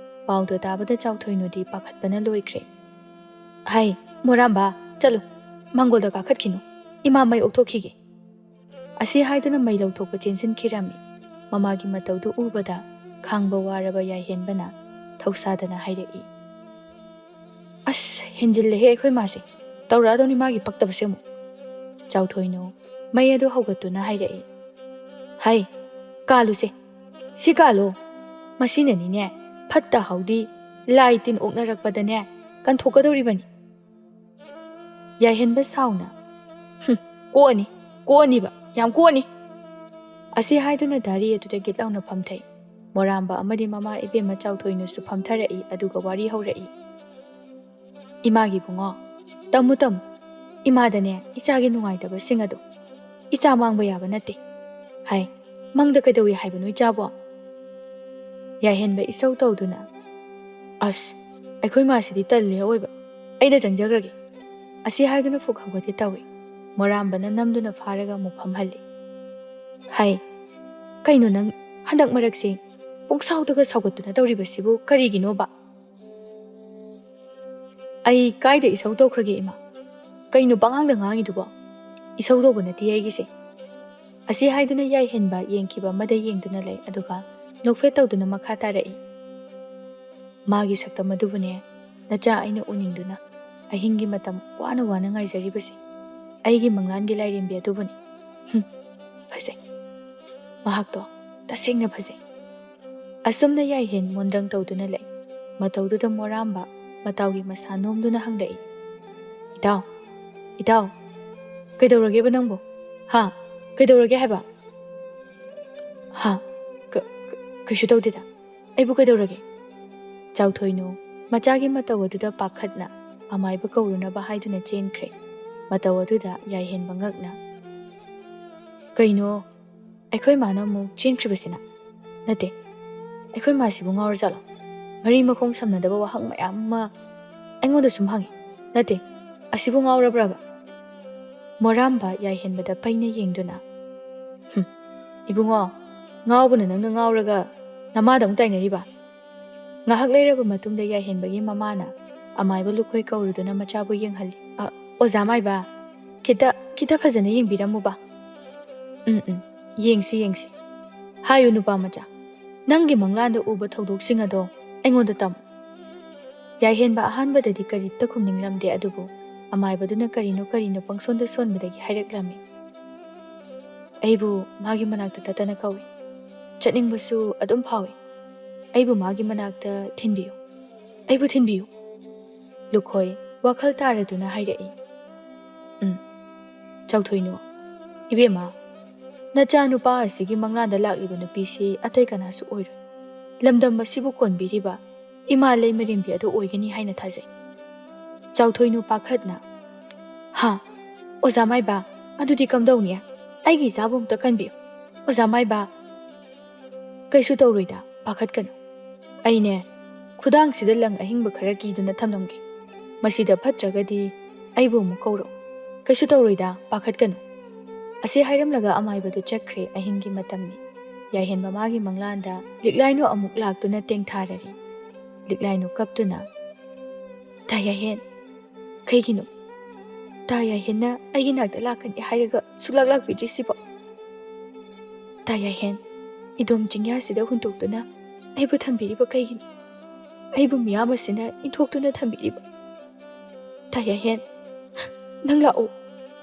ꯄꯥꯎꯗꯣ ꯇꯥꯕꯗ ꯆꯥꯎꯊꯣꯏꯅꯨꯗꯤ ꯄꯥꯈꯠꯄꯅ ꯂꯣꯏꯈ꯭ꯔꯦ꯫ "ꯍꯥꯏ, ꯃꯣꯔꯥꯝꯕ, ꯆꯠꯂꯨ, ꯃꯪꯒꯣꯜꯗ ꯀꯥꯈꯠꯈꯤꯅꯨ꯫ ꯏꯃꯥ ꯃꯩ ꯑꯣꯛꯊꯣꯛꯈꯤꯒꯦ꯫" ꯑꯁꯤ ꯍꯥꯏꯗꯨꯅ ꯃꯩ ꯂꯧꯊꯣꯛꯄ ꯆꯦꯟꯁꯤꯟꯈꯤꯔꯝꯃꯤ꯫ ꯃꯃꯥꯒꯤ ꯃꯇꯧꯗꯨ ꯎꯕꯗ ꯈꯥꯡꯕ ꯋꯥꯔꯕ ꯌꯥꯏꯍꯦꯟꯕꯅ ꯊꯧꯁꯥꯗꯅ ꯍꯥꯏꯔꯛꯏ, "ꯑꯁ, ꯍꯦꯟꯖꯤꯜꯂꯦꯍꯦ ꯑꯩꯈꯣꯏ ꯃꯥꯁꯦ꯫ ꯇꯧꯔꯛꯑꯗꯧꯅꯤ ꯃꯥꯒꯤ ꯄꯛꯇꯕꯁꯦ ꯑꯃꯨꯛ꯫" ꯆꯥꯎꯊꯣꯏꯅꯨ ꯃꯩ ꯑꯗꯨ ꯍꯧꯒꯠꯇꯨꯅ ꯍꯥꯏꯔꯛꯏ, "ꯍꯩ, ꯀꯥꯜꯂꯨꯁꯦ, ꯁꯤ ꯀꯥꯜꯂꯣ꯫ ꯃꯁꯤꯅꯅꯤꯅꯦ ꯐꯠꯇ ꯍꯥꯎꯗꯤ ꯂꯥꯏ ꯇꯤꯟ ꯑꯣꯛꯅꯔꯛꯄꯗꯅꯦ ꯀꯟꯊꯣꯛꯀꯗꯧꯔꯤꯕꯅꯤ꯫" ꯌꯥꯏꯍꯦꯟꯕ ꯁꯥꯎꯅ, "ꯍꯨꯝ, ꯀꯣꯛꯑꯅꯤ, ꯀꯣꯛꯑꯅꯤꯕ, ꯌꯥꯝ ꯀꯣꯛꯑꯅꯤ꯫" ꯑꯁꯤ ꯍꯥꯏꯗꯨꯅ ꯗꯥꯔꯤ ꯑꯗꯨꯗ ꯒꯤꯠ ꯂꯥꯎꯅ ꯐꯝꯊꯩ꯫ ꯃꯣꯔꯥꯝꯕ ꯑꯃꯗꯤ ꯃꯃꯥ ꯏꯕꯦꯝꯃ ꯆꯥꯎꯊꯣꯏꯅꯨꯁꯨ ꯐꯝꯊꯔꯛꯏ, ꯑꯗꯨꯒ ꯋꯥꯔꯤ ꯍꯧꯔꯛꯏ꯫ "ꯏꯃꯥꯒꯤ ꯏꯕꯨꯡꯉꯣ, ꯇꯝꯃꯨ ꯇꯝꯃꯨ꯫ ꯏꯃꯥꯗꯅꯦ ꯏꯆꯥꯒꯤ ꯅꯨꯡꯉꯥꯏꯇꯕꯁꯤꯡ ꯑꯗꯣ꯫ ꯏꯆꯥ ꯃꯥꯡꯕ ꯌꯥꯕ ꯅꯠꯇꯦ꯫ ꯍꯥꯏ, ꯃꯪꯗ ꯀꯩꯗꯧꯏ ꯍꯥꯏꯕꯅꯣ ꯏꯆꯥꯕꯣ?" ꯌꯥꯏꯍꯦꯟꯕ ꯏꯁꯧ ꯇꯧꯗꯨꯅ, "ꯑꯁ, ꯑꯩꯈꯣꯏ ꯃꯥꯁꯤꯗꯤ ꯇꯜꯂꯦ ꯑꯑꯣꯏꯕ꯫ ꯑꯩꯅ ꯆꯪꯖꯈ꯭ꯔꯒꯦ꯫" ꯑꯁꯤ ꯍꯥꯏꯗꯨꯅ ꯐꯨꯛ ꯍꯧꯒꯠꯀꯦ ꯇꯧꯏ꯫ ꯃꯣꯔꯥꯝꯕꯅ ꯅꯝꯗꯨꯅ ꯐꯥꯔꯒ ꯑꯃꯨꯛ ꯐꯝꯍꯜꯂꯤ꯫ "ꯍꯥꯏ, ꯀꯩꯅꯣ ꯅꯪ ꯍꯟꯗꯛ ꯃꯔꯛꯁꯦ ꯄꯨꯡꯁꯥꯎꯗꯒ ꯁꯥꯎꯒꯠꯇꯨꯅ ꯇꯧꯔꯤꯕꯁꯤꯕꯨ ꯀꯔꯤꯒꯤꯅꯣꯕ?" "ꯑꯩ ꯀꯥꯏꯗ ꯏꯁꯧ ꯇꯧꯈ꯭ꯔꯒꯦ ꯏꯃꯥ? ꯀꯩꯅꯣ ꯄꯉꯥꯡꯗ ꯉꯥꯡꯉꯤꯗꯨꯕꯣ? ꯏꯁꯧ ꯇꯧꯕ ꯅꯠꯇꯦ ꯑꯩꯒꯤꯁꯦ꯫" ꯑꯁꯤ ꯍꯥꯏꯗꯨꯅ ꯌꯥꯏꯍꯦꯟꯕ ꯌꯦꯡꯈꯤꯕ ꯑꯃꯗ ꯌꯦꯡꯗꯨꯅ ꯂꯩ, ꯑꯗꯨꯒ ꯅꯣꯛꯐꯦꯠ ꯇꯧꯗꯨꯅ ꯃꯈꯥ ꯇꯥꯔꯛꯏ꯫ "ꯃꯥꯒꯤ ꯁꯛꯇꯝ ꯑꯗꯨꯕꯨꯅꯦ ꯅꯆꯥ ꯑꯩꯅ ꯎꯅꯤꯡꯗꯨꯅ ꯑꯍꯤꯡꯒꯤ ꯃꯇꯝ ꯋꯥꯅ ꯋꯥꯅ ꯉꯥꯏꯖꯔꯤꯕꯁꯦ꯫ ꯑꯩꯒꯤ ꯃꯪꯂꯥꯟꯒꯤ ꯂꯥꯏꯔꯦꯝꯕꯤ ꯑꯗꯨꯕꯨꯅꯤ꯫ ꯍꯨꯝ, ꯐꯖꯩ꯫ ꯃꯍꯥꯛꯇꯣ ꯇꯁꯦꯡꯅ ꯐꯖꯩ꯫" ꯑꯁꯨꯝꯅ ꯌꯥꯏꯍꯦꯟ ꯃꯣꯟꯗ꯭ꯔꯪ ꯇꯧꯗꯨꯅ ꯂꯩ꯫ ꯃꯇꯧꯗꯨꯗ ꯃꯣꯔꯥꯝꯕ ꯃꯇꯥꯎꯒꯤ ꯃꯁꯥ ꯅꯣꯝꯗꯨꯅ ꯍꯪꯂꯛꯏ, "ꯏꯇꯥꯎ, ꯏꯇꯥꯎ, ꯀꯩꯗꯧꯔꯒꯦꯕ ꯅꯪꯕꯨ? ꯍꯥ? ꯀꯩꯗꯧꯔꯒꯦ ꯍꯥꯏꯕ?" "ꯍꯥ? ꯀ-, ꯀ-, ꯀꯩꯁꯨ ꯇꯧꯗꯦꯗ꯫ ꯑꯩꯕꯨ ꯀꯩꯗꯧꯔꯒꯦ?" ꯆꯥꯎꯊꯣꯏꯅꯨ ꯃꯆꯥꯒꯤ ꯃꯇꯧ ꯑꯗꯨꯗ ꯄꯥꯈꯠꯅ ꯑꯃꯥꯏꯕ ꯀꯧꯔꯨꯅꯕ ꯍꯥꯏꯗꯨꯅ ꯆꯦꯟꯈ꯭ꯔꯦ꯫ ꯃꯇꯧ ꯑꯗꯨꯗ ꯌꯥꯏꯍꯦꯟꯕ ꯉꯛꯅ, "ꯀꯩꯅꯣ, ꯑꯩꯈꯣꯏ ꯃꯥꯅ ꯑꯃꯨꯛ ꯆꯦꯟꯈ꯭ꯔꯤꯕꯁꯤꯅ? ꯅꯠꯇꯦ, ꯑꯩꯈꯣꯏ ꯃꯥꯁꯤꯕꯨ ꯉꯥꯎꯔꯖꯥꯠꯂꯣ? ꯃꯔꯤ ꯃꯈꯣꯡ ꯁꯝꯅꯗꯕ ꯋꯥꯍꯪ ꯃꯌꯥꯝ ꯑꯃ ꯑꯩꯉꯣꯟꯗ ꯁꯨꯝ ꯍꯪꯉꯤ꯫ ꯅꯠꯇꯦ, ꯑꯁꯤꯕꯨ ꯉꯥꯎꯔꯕ꯭ꯔꯕ? ꯃꯣꯔꯥꯝꯕ ꯌꯥꯏꯍꯦꯟꯕꯗ ꯄꯩꯅ ꯌꯦꯡꯗꯨꯅ, "ꯍꯨꯝ, ꯏꯕꯨꯡꯉꯣ, ꯉꯥꯎꯕꯅ ꯅꯪꯅ ꯉꯥꯎꯔꯒ ꯅꯃꯥꯗ ꯑꯃꯨꯛ ꯇꯥꯏꯅꯔꯤꯕ?" ꯉꯥꯏꯍꯥꯛ ꯂꯩꯔꯕ ꯃꯇꯨꯡꯗ ꯌꯥꯏꯍꯦꯟꯕꯒꯤ ꯃꯃꯥꯅ ꯑꯃꯥꯏꯕ ꯂꯨꯈꯣꯏ ꯀꯧꯔꯨꯗꯨꯅ ꯃꯆꯥꯕꯨ ꯌꯦꯡꯍꯜꯂꯤ꯫ "ꯑ, ꯑꯣꯖꯥ ꯃꯥꯏꯕ, ꯈꯤꯇ, ꯈꯤꯇ ꯐꯖꯅ ꯌꯦꯡꯕꯤꯔꯝꯃꯨꯕ꯫" "ꯎꯝ, ꯎꯝ, ꯌꯦꯡꯁꯤ, ꯌꯦꯡꯁꯤ꯫ ꯍꯥꯏꯌꯨ ꯅꯨꯄꯥ ꯃꯆꯥ, ꯅꯪꯒꯤ ꯃꯪꯂꯥꯟꯗ ꯎꯕ ꯊꯧꯗꯣꯛꯁꯤꯡ ꯑꯗꯣ ꯑꯩꯉꯣꯟꯗ ꯇꯝꯃꯨ꯫" ꯌꯥꯏꯍꯦꯟꯕ ꯑꯍꯥꯟꯕꯗꯗꯤ ꯀꯔꯤꯝꯇ ꯈꯨꯝꯅꯤꯡꯂꯝꯗꯦ, ꯑꯗꯨꯕꯨ ꯑꯃꯥꯏꯕꯗꯨꯅ ꯀꯔꯤꯅꯣ ꯀꯔꯤꯅꯣ ꯄꯪꯁꯣꯟꯗ ꯁꯣꯟꯕꯗꯒꯤ ꯍꯥꯏꯔꯛꯂꯝꯃꯤ꯫ "ꯑꯩꯕꯨ ꯃꯥꯒꯤ ꯃꯅꯥꯛꯇ ꯇꯠꯇꯅ ꯀꯧꯏ꯫ ꯆꯠꯅꯤꯡꯕꯁꯨ ꯑꯗꯨꯝ ꯐꯥꯎꯏ꯫ ꯑꯩꯕꯨ ꯃꯥꯒꯤ ꯃꯅꯥꯛꯇ ꯊꯤꯟꯕꯤꯌꯨ꯫ ꯑꯩꯕꯨ ꯊꯤꯟꯕꯤꯌꯨ꯫" ꯂꯨꯈꯣꯏ ꯋꯥꯈꯜ ꯇꯥꯔꯗꯨꯅ ꯍꯥꯏꯔꯛꯏ꯫ "ꯎꯝ, ꯆꯥꯎꯊꯣꯏꯅꯨ, ꯏꯕꯦꯝꯃ, ꯅꯆꯥꯅꯨꯄꯥ ꯑꯁꯤꯒꯤ ꯃꯪꯂꯥꯟꯗ ꯂꯥꯛꯂꯤꯕ ꯅꯨꯄꯤꯁꯤ ꯑꯇꯩ ꯀꯅꯥꯁꯨ ꯑꯣꯏꯔꯣꯏ꯫ ꯂꯝꯗꯝ ꯑꯁꯤꯕꯨ ꯀꯣꯟꯕꯤꯔꯤꯕ ꯏꯃꯥ ꯂꯩꯃꯔꯦꯝꯕꯤ ꯑꯗꯨ ꯑꯣꯏꯒꯅꯤ ꯍꯥꯏꯅ ꯊꯥꯖꯩ꯫" ꯆꯥꯎꯊꯣꯏꯅꯨ ꯄꯥꯈꯠꯅ, "ꯍꯥ? ꯑꯣꯖꯥ ꯃꯥꯏꯕ, ꯑꯗꯨꯗꯤ ꯀꯝꯗꯧꯅꯤ? ꯑꯩꯒꯤ ꯏꯆꯥꯕꯨ ꯑꯃꯨꯛꯇ ꯀꯟꯕꯤꯌꯨ꯫ ꯑꯣꯖꯥ ꯃꯥꯏꯕ꯫" "ꯀꯩꯁꯨ ꯇꯧꯔꯣꯏꯗ, ꯄꯥꯈꯠꯀꯅꯨ꯫ ꯑꯩꯅꯦ, ꯈꯨꯗꯥꯡꯁꯤꯗ ꯂꯪ ꯑꯍꯤꯡꯕ ꯈꯔ ꯀꯤꯗꯨꯅ ꯊꯝꯂꯝꯒꯦ꯫ ꯃꯁꯤꯗ ꯐꯠꯇ꯭ꯔꯒꯗꯤ ꯑꯩꯕꯨ ꯑꯃꯨꯛ ꯀꯧꯔꯛꯎ꯫ ꯀꯩꯁꯨ ꯇꯧꯔꯣꯏꯗ, ꯄꯥꯈꯠꯀꯅꯨ꯫" ꯑꯁꯤ ꯍꯥꯏꯔꯝꯂꯒ ꯑꯃꯥꯏꯕꯗꯨ ꯆꯠꯈ꯭ꯔꯦ꯫ ꯑꯍꯤꯡꯒꯤ ꯃꯇꯝꯅꯤ꯫ ꯌꯥꯏꯍꯦꯟꯕ ꯃꯥꯒꯤ ꯃꯪꯂꯥꯟꯗ ꯂꯤꯛꯂꯥꯏꯅꯨ ꯑꯃꯨꯛ ꯂꯥꯛꯇꯨꯅ ꯇꯦꯡꯊꯥꯔꯔꯤ꯫ ꯂꯤꯛꯂꯥꯏꯅꯨ ꯀꯞꯇꯨꯅ, "ꯇꯥ ꯌꯥꯏꯍꯦꯟ, ꯀꯩꯒꯤꯅꯣ? ꯇꯥ ꯌꯥꯏꯍꯦꯟꯅ ꯑꯩꯒꯤ ꯅꯥꯛꯇ ꯂꯥꯛꯀꯅꯤ ꯍꯥꯏꯔꯒ ꯁꯨꯛꯂꯥꯛ ꯂꯥꯛꯄꯤꯗ꯭ꯔꯤꯁꯤꯕꯣ? ꯇꯥ ꯌꯥꯏꯍꯦꯟ, ꯏꯗꯣꯝ ꯆꯤꯡꯌꯥꯁꯤꯗ ꯍꯨꯟꯇꯣꯛꯇꯨꯅ ꯑꯩꯕꯨ ꯊꯝꯕꯤꯔꯤꯕ ꯀꯩꯒꯤꯅꯣ? ꯑꯩꯕꯨ ꯃꯤꯌꯥꯝ ꯑꯁꯤꯅ ꯏꯟꯊꯣꯛꯇꯨꯅ ꯊꯝꯕꯤꯔꯤꯕ? ꯇꯥ ꯌꯥꯏꯍꯦꯟ, ꯅꯪ ꯂꯥꯛꯑꯣ,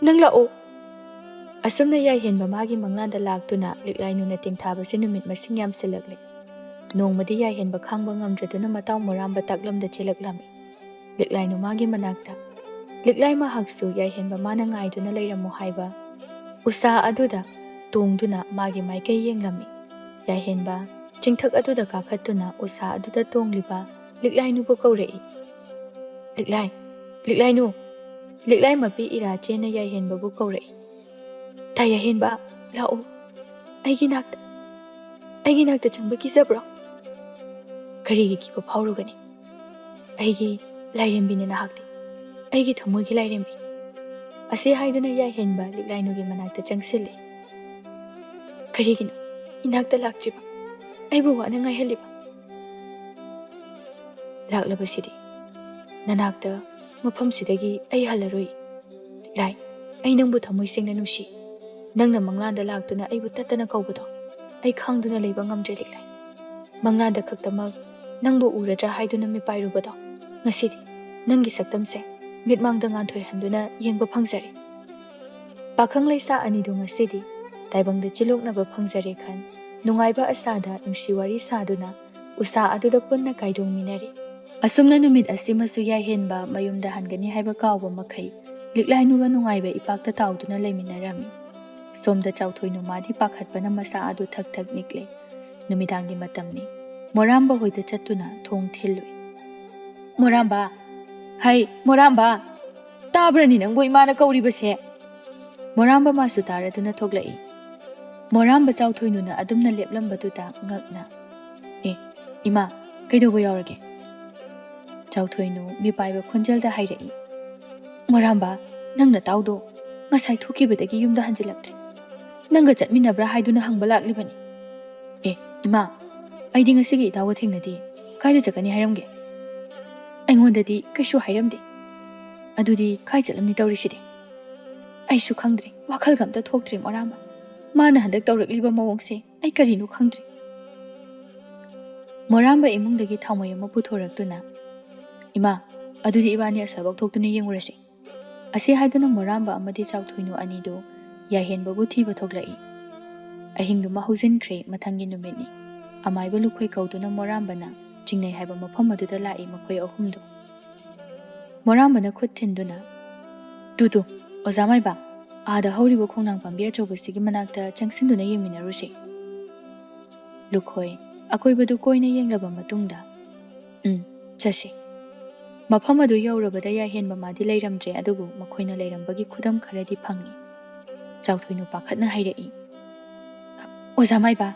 ꯅꯪ ꯂꯥꯛꯑꯣ꯫" ꯑꯁꯨꯝꯅ ꯌꯥꯏꯍꯦꯟꯕ ꯃꯥꯒꯤ ꯃꯪꯂꯥꯟꯗ ꯂꯥꯛꯇꯨꯅ ꯂꯤꯛꯂꯥꯏꯅꯨꯅ ꯇꯦꯡꯊꯥꯕꯁꯤ ꯅꯨꯃꯤꯠ ꯃꯁꯤꯡ ꯌꯥꯝꯁꯤꯜꯂꯛꯂꯦ꯫ ꯅꯣꯡꯃꯗꯤ ꯌꯥꯏꯍꯦꯟꯕ ꯈꯥꯡꯕ ꯉꯝꯗ꯭ꯔꯗꯨꯅ ꯃꯇꯥꯎ ꯃꯣꯔꯥꯝꯕ ꯇꯥꯛꯂꯝꯗ ꯆꯦꯜꯂꯛꯂꯝꯃꯤ꯫ ꯂꯤꯛꯂꯥꯏꯅꯨ ꯃꯥꯒꯤ ꯃꯅꯥꯛꯇ꯫ ꯂꯤꯛꯂꯥꯏ ꯃꯍꯥꯛꯁꯨ ꯌꯥꯏꯍꯦꯟꯕ ꯃꯥꯅ ꯉꯥꯏꯗꯨꯅ ꯂꯩꯔꯝꯃꯨ ꯍꯥꯏꯕ ꯎꯁꯥ ꯑꯗꯨꯗ ꯇꯣꯡꯗꯨꯅ ꯃꯥꯒꯤ ꯃꯥꯏꯀꯩ ꯌꯦꯡꯂꯝꯃꯤ꯫ ꯌꯥꯏꯍꯦꯟꯕ ꯆꯤꯡꯊꯛ ꯑꯗꯨꯗ ꯀꯥꯈꯠꯇꯨꯅ ꯎꯁꯥ ꯑꯗꯨꯗ ꯇꯣꯡꯂꯤꯕ ꯂꯤꯛꯂꯥꯏꯅꯨꯕꯨ ꯀꯧꯔꯛꯏ꯫ "ꯂꯤꯛꯂꯥꯏ, ꯂꯤꯛꯂꯥꯏꯅꯨ!" ꯂꯤꯛꯂꯥꯏ ꯃꯄꯤ ꯏꯔꯥ ꯆꯦꯟꯅ ꯌꯥꯏꯍꯦꯟꯕꯕꯨ ꯀꯧꯔꯛꯏ꯫ "ꯇꯥ ꯌꯥꯏꯍꯦꯟꯕ, ꯂꯥꯛꯑꯣ꯫ ꯑꯩꯒꯤ ꯅꯥꯛꯇ, ꯑꯩꯒꯤ ꯅꯥꯛꯇ ꯆꯪꯕ ꯀꯤꯖꯕ꯭ꯔꯣ?" ꯀꯔꯤꯒꯤ ꯀꯤꯕ ꯐꯥꯎꯔꯨꯒꯅꯤ? ꯑꯩꯒꯤ ꯂꯥꯏꯔꯦꯝꯕꯤꯅꯤ ꯅꯍꯥꯛꯇꯤ, ꯑꯩꯒꯤ ꯊꯃꯣꯏꯒꯤ ꯂꯥꯏꯔꯦꯝꯕꯤ꯫ ꯑꯁꯤ ꯍꯥꯏꯗꯨꯅ ꯌꯥꯏꯍꯦꯟꯕ ꯂꯤꯛꯂꯥꯏꯅꯨꯒꯤ ꯃꯅꯥꯛꯇ ꯆꯪꯁꯤꯜꯂꯤ꯫ "ꯀꯔꯤꯒꯤꯅꯣ ꯏꯅꯥꯛꯇ ꯂꯥꯛꯇ꯭ꯔꯤꯕ? ꯑꯩꯕꯨ ꯋꯥꯅ ꯉꯥꯏꯍꯜꯂꯤꯕ?" "ꯂꯥꯛꯂꯕꯁꯤꯗꯤ ꯅꯅꯥꯛꯇ, ꯃꯐꯝꯁꯤꯗꯒꯤ ꯑꯩ ꯍꯜꯂꯔꯣꯏ꯫ ꯂꯤꯛꯂꯥꯏ, ꯑꯩ ꯅꯪꯕꯨ ꯊꯃꯣꯏ ꯁꯦꯡꯅ ꯅꯨꯡꯁꯤ꯫ ꯅꯪꯅ ꯃꯪꯂꯥꯟꯗ ꯂꯥꯛꯇꯨꯅ ꯑꯩꯕꯨ ꯇꯠꯇꯅ ꯀꯧꯕꯗꯣ ꯑꯩ ꯈꯥꯡꯗꯨꯅ ꯂꯩꯕ ꯉꯝꯗ꯭ꯔꯦ ꯂꯤꯛꯂꯥꯏ꯫ ꯃꯪꯂꯥꯟꯗ ꯈꯛꯇꯃꯛ ꯅꯪꯕꯨ ꯎꯔꯗ꯭ꯔꯥ ꯍꯥꯏꯗꯨꯅ ꯃꯤꯄꯥꯏꯔꯨꯕꯗꯣ ꯉꯁꯤꯗꯤ ꯅꯪꯒꯤ ꯁꯛꯇꯝꯁꯦ ꯃꯤꯠꯃꯥꯡꯗ ꯉꯥꯟꯊꯣꯏꯍꯟꯗꯨꯅ ꯌꯦꯡꯕ ꯐꯪꯖꯔꯦ꯫ ꯄꯥꯈꯪ ꯂꯩꯁꯥ ꯑꯅꯤꯗꯨ ꯉꯁꯤꯗꯤ ꯇꯥꯏꯕꯪꯗ ꯆꯤꯂꯣꯛꯅꯕ ꯐꯪꯖꯔꯦ ꯈꯟ ꯅꯨꯡꯉꯥꯏꯕ ꯑꯁꯥꯗ ꯅꯨꯡꯁꯤ ꯋꯥꯔꯤ ꯁꯥꯗꯨꯅ ꯎꯁꯥ ꯑꯗꯨꯗ ꯄꯨꯟꯅ ꯀꯥꯏꯗꯣꯡꯃꯤꯟꯅꯔꯤ꯫ ꯑꯁꯨꯝꯅ ꯅꯨꯃꯤꯠ ꯑꯁꯤꯃꯁꯨ ꯌꯥꯏꯍꯦꯟꯕ ꯃꯌꯨꯝꯗ ꯍꯟꯒꯅꯤ ꯍꯥꯏꯕ ꯀꯥꯎꯕ ꯃꯈꯩ ꯂꯤꯛꯂꯥꯏꯅꯨꯒ ꯅꯨꯡꯉꯥꯏꯕ ꯏꯄꯥꯛꯇ ꯇꯥꯎꯗꯨꯅ ꯂꯩꯃꯤꯟꯅꯔꯝꯃꯤ꯫ ꯁꯣꯝꯗ ꯆꯥꯎꯊꯣꯏꯅꯨ ꯃꯥꯗꯤ ꯄꯥꯈꯠꯄꯅ ꯃꯁꯥ ꯑꯗꯨ ꯊꯛ ꯊꯛ ꯅꯤꯛꯂꯦ꯫ ꯅꯨꯃꯤꯗꯥꯡꯒꯤ ꯃꯇꯝꯅꯤ꯫ ꯃꯣꯔꯥꯝꯕ ꯍꯣꯏꯗ ꯆꯠꯇꯨꯅ ꯊꯣꯡ ꯊꯤꯜꯂꯨꯏ꯫ "ꯃꯣꯔꯥꯝꯕ! ꯍꯩ, ꯃꯣꯔꯥꯝꯕ! ꯇꯥꯕ꯭ꯔꯅꯤ ꯅꯪꯕꯨ ꯏꯃꯥꯅ ꯀꯧꯔꯤꯕꯁꯦ?" ꯃꯣꯔꯥꯝꯕ ꯃꯥꯁꯨ ꯇꯥꯔꯗꯨꯅ ꯊꯣꯛꯂꯛꯏ꯫ ꯃꯣꯔꯥꯝꯕ ꯆꯥꯎꯊꯣꯏꯅꯨꯅ ꯑꯗꯨꯝꯅ ꯂꯦꯞꯂꯝꯕꯗꯨꯗ ꯉꯛꯅ, "ꯑꯦ, ꯏꯃꯥ, ꯀꯩꯗꯧꯕ ꯌꯥꯎꯔꯒꯦ?" ꯆꯥꯎꯊꯣꯏꯅꯨ ꯃꯤꯄꯥꯏꯕ ꯈꯣꯟꯖꯦꯜꯗ ꯍꯥꯏꯔꯛꯏ꯫ "ꯃꯣꯔꯥꯝꯕ, ꯅꯪ ꯅꯇꯥꯎꯗꯣ ꯉꯁꯥꯏ ꯊꯣꯛꯈꯤꯕꯗꯒꯤ ꯌꯨꯝꯗ ꯍꯟꯖꯤꯜꯂꯛꯇ꯭ꯔꯦ꯫ ꯅꯪꯒ ꯆꯠꯃꯤꯟꯅꯕ꯭ꯔꯥ ꯍꯥꯏꯗꯨꯅ ꯍꯪꯕ ꯂꯥꯛꯂꯤꯕꯅꯤ꯫" "ꯑꯦ, ꯏꯃꯥ, ꯑꯩꯗꯤ ꯉꯁꯤꯒꯤ ꯏꯇꯥꯎꯒ ꯊꯦꯡꯅꯗꯦ꯫ ꯀꯥꯏꯗ ꯆꯠꯀꯅꯤ ꯍꯥꯏꯔꯝꯒꯦ? ꯑꯩꯉꯣꯟꯗꯗꯤ ꯀꯩꯁꯨ ꯍꯥꯏꯔꯝꯗꯦ꯫ ꯑꯗꯨꯗꯤ ꯀꯥꯏ ꯆꯠꯂꯝꯅꯤ ꯇꯧꯔꯤꯁꯤꯗꯤ? ꯑꯩꯁꯨ ꯈꯪꯗ꯭ꯔꯦ, ꯋꯥꯈꯜꯒ ꯑꯝꯇ ꯊꯣꯛꯇ꯭ꯔꯦ ꯃꯣꯔꯥꯝꯕ꯫ ꯃꯥꯅ ꯍꯟꯗꯛ ꯇꯧꯔꯛꯂꯤꯕ ꯃꯑꯣꯡꯁꯦ ꯑꯩ ꯀꯔꯤꯅꯣ ꯈꯪꯗ꯭ꯔꯦ꯫" ꯃꯣꯔꯥꯝꯕ ꯏꯃꯨꯡꯗꯒꯤ ꯊꯥꯎꯃꯩ ꯑꯃ ꯄꯨꯊꯣꯔꯛꯇꯨꯅ, "ꯏꯃꯥ, ꯑꯗꯨꯗꯤ ꯏꯕꯥꯅꯤ ꯑꯁ꯭ꯋꯥꯏꯐꯥꯎ ꯊꯣꯛꯇꯨꯅ ꯌꯦꯡꯉꯨꯔꯁꯤ꯫" ꯑꯁꯤ ꯍꯥꯏꯗꯨꯅ ꯃꯣꯔꯥꯝꯕ ꯑꯃꯗꯤ ꯆꯥꯎꯊꯣꯏꯅꯨ ꯑꯅꯤꯗꯨ ꯌꯥꯏꯍꯦꯟꯕꯕꯨ ꯊꯤꯕ ꯊꯣꯛꯂꯛꯏ꯫ ꯑꯍꯤꯡꯗꯨꯃ ꯍꯧꯖꯤꯟꯈ꯭ꯔꯦ꯫ ꯃꯊꯪꯒꯤ ꯅꯨꯃꯤꯠꯅꯤ꯫ ꯑꯃꯥꯏꯕ ꯂꯨꯈꯣꯏ ꯀꯧꯗꯨꯅ ꯃꯣꯔꯥꯝꯕꯅ ꯆꯤꯡꯅꯩ ꯍꯥꯏꯕ ꯃꯐꯝ ꯑꯗꯨꯗ ꯂꯥꯛꯏ ꯃꯈꯣꯏ ꯑꯍꯨꯝꯗꯨ꯫ ꯃꯣꯔꯥꯝꯕꯅ ꯈꯨꯠ ꯊꯤꯟꯗꯨꯅ, "ꯇꯨ ꯇꯨ, ꯑꯣꯖꯥ ꯃꯥꯏꯕ, ꯑꯥꯗ ꯍꯧꯔꯤꯕ ꯈꯣꯡꯅꯥꯡ ꯄꯥꯝꯕꯤ ꯑꯆꯧꯕꯁꯤꯒꯤ ꯃꯅꯥꯛꯇ ꯆꯪꯁꯤꯟꯗꯨꯅ ꯌꯦꯡꯃꯤꯟꯅꯔꯨꯁꯤ꯫" ꯂꯨꯈꯣꯏ ꯑꯀꯣꯏꯕꯗꯨ ꯀꯣꯏꯅ ꯌꯦꯡꯂꯕ ꯃꯇꯨꯡꯗ, "ꯎꯝ, ꯆꯠꯁꯤ꯫" ꯃꯐꯝ ꯑꯗꯨ ꯌꯧꯔꯕꯗ ꯌꯥꯏꯍꯦꯟꯕ ꯃꯥꯗꯤ ꯂꯩꯔꯝꯗ꯭ꯔꯦ, ꯑꯗꯨꯕꯨ ꯃꯈꯣꯏꯅ ꯂꯩꯔꯝꯕꯒꯤ ꯈꯨꯗꯝ ꯈꯔꯗꯤ ꯐꯪꯏ꯫ ꯆꯥꯎꯊꯣꯏꯅꯨ ꯄꯥꯈꯠꯅ ꯍꯥꯏꯔꯛꯏ, "ꯑꯣꯖꯥ ꯃꯥꯏꯕ,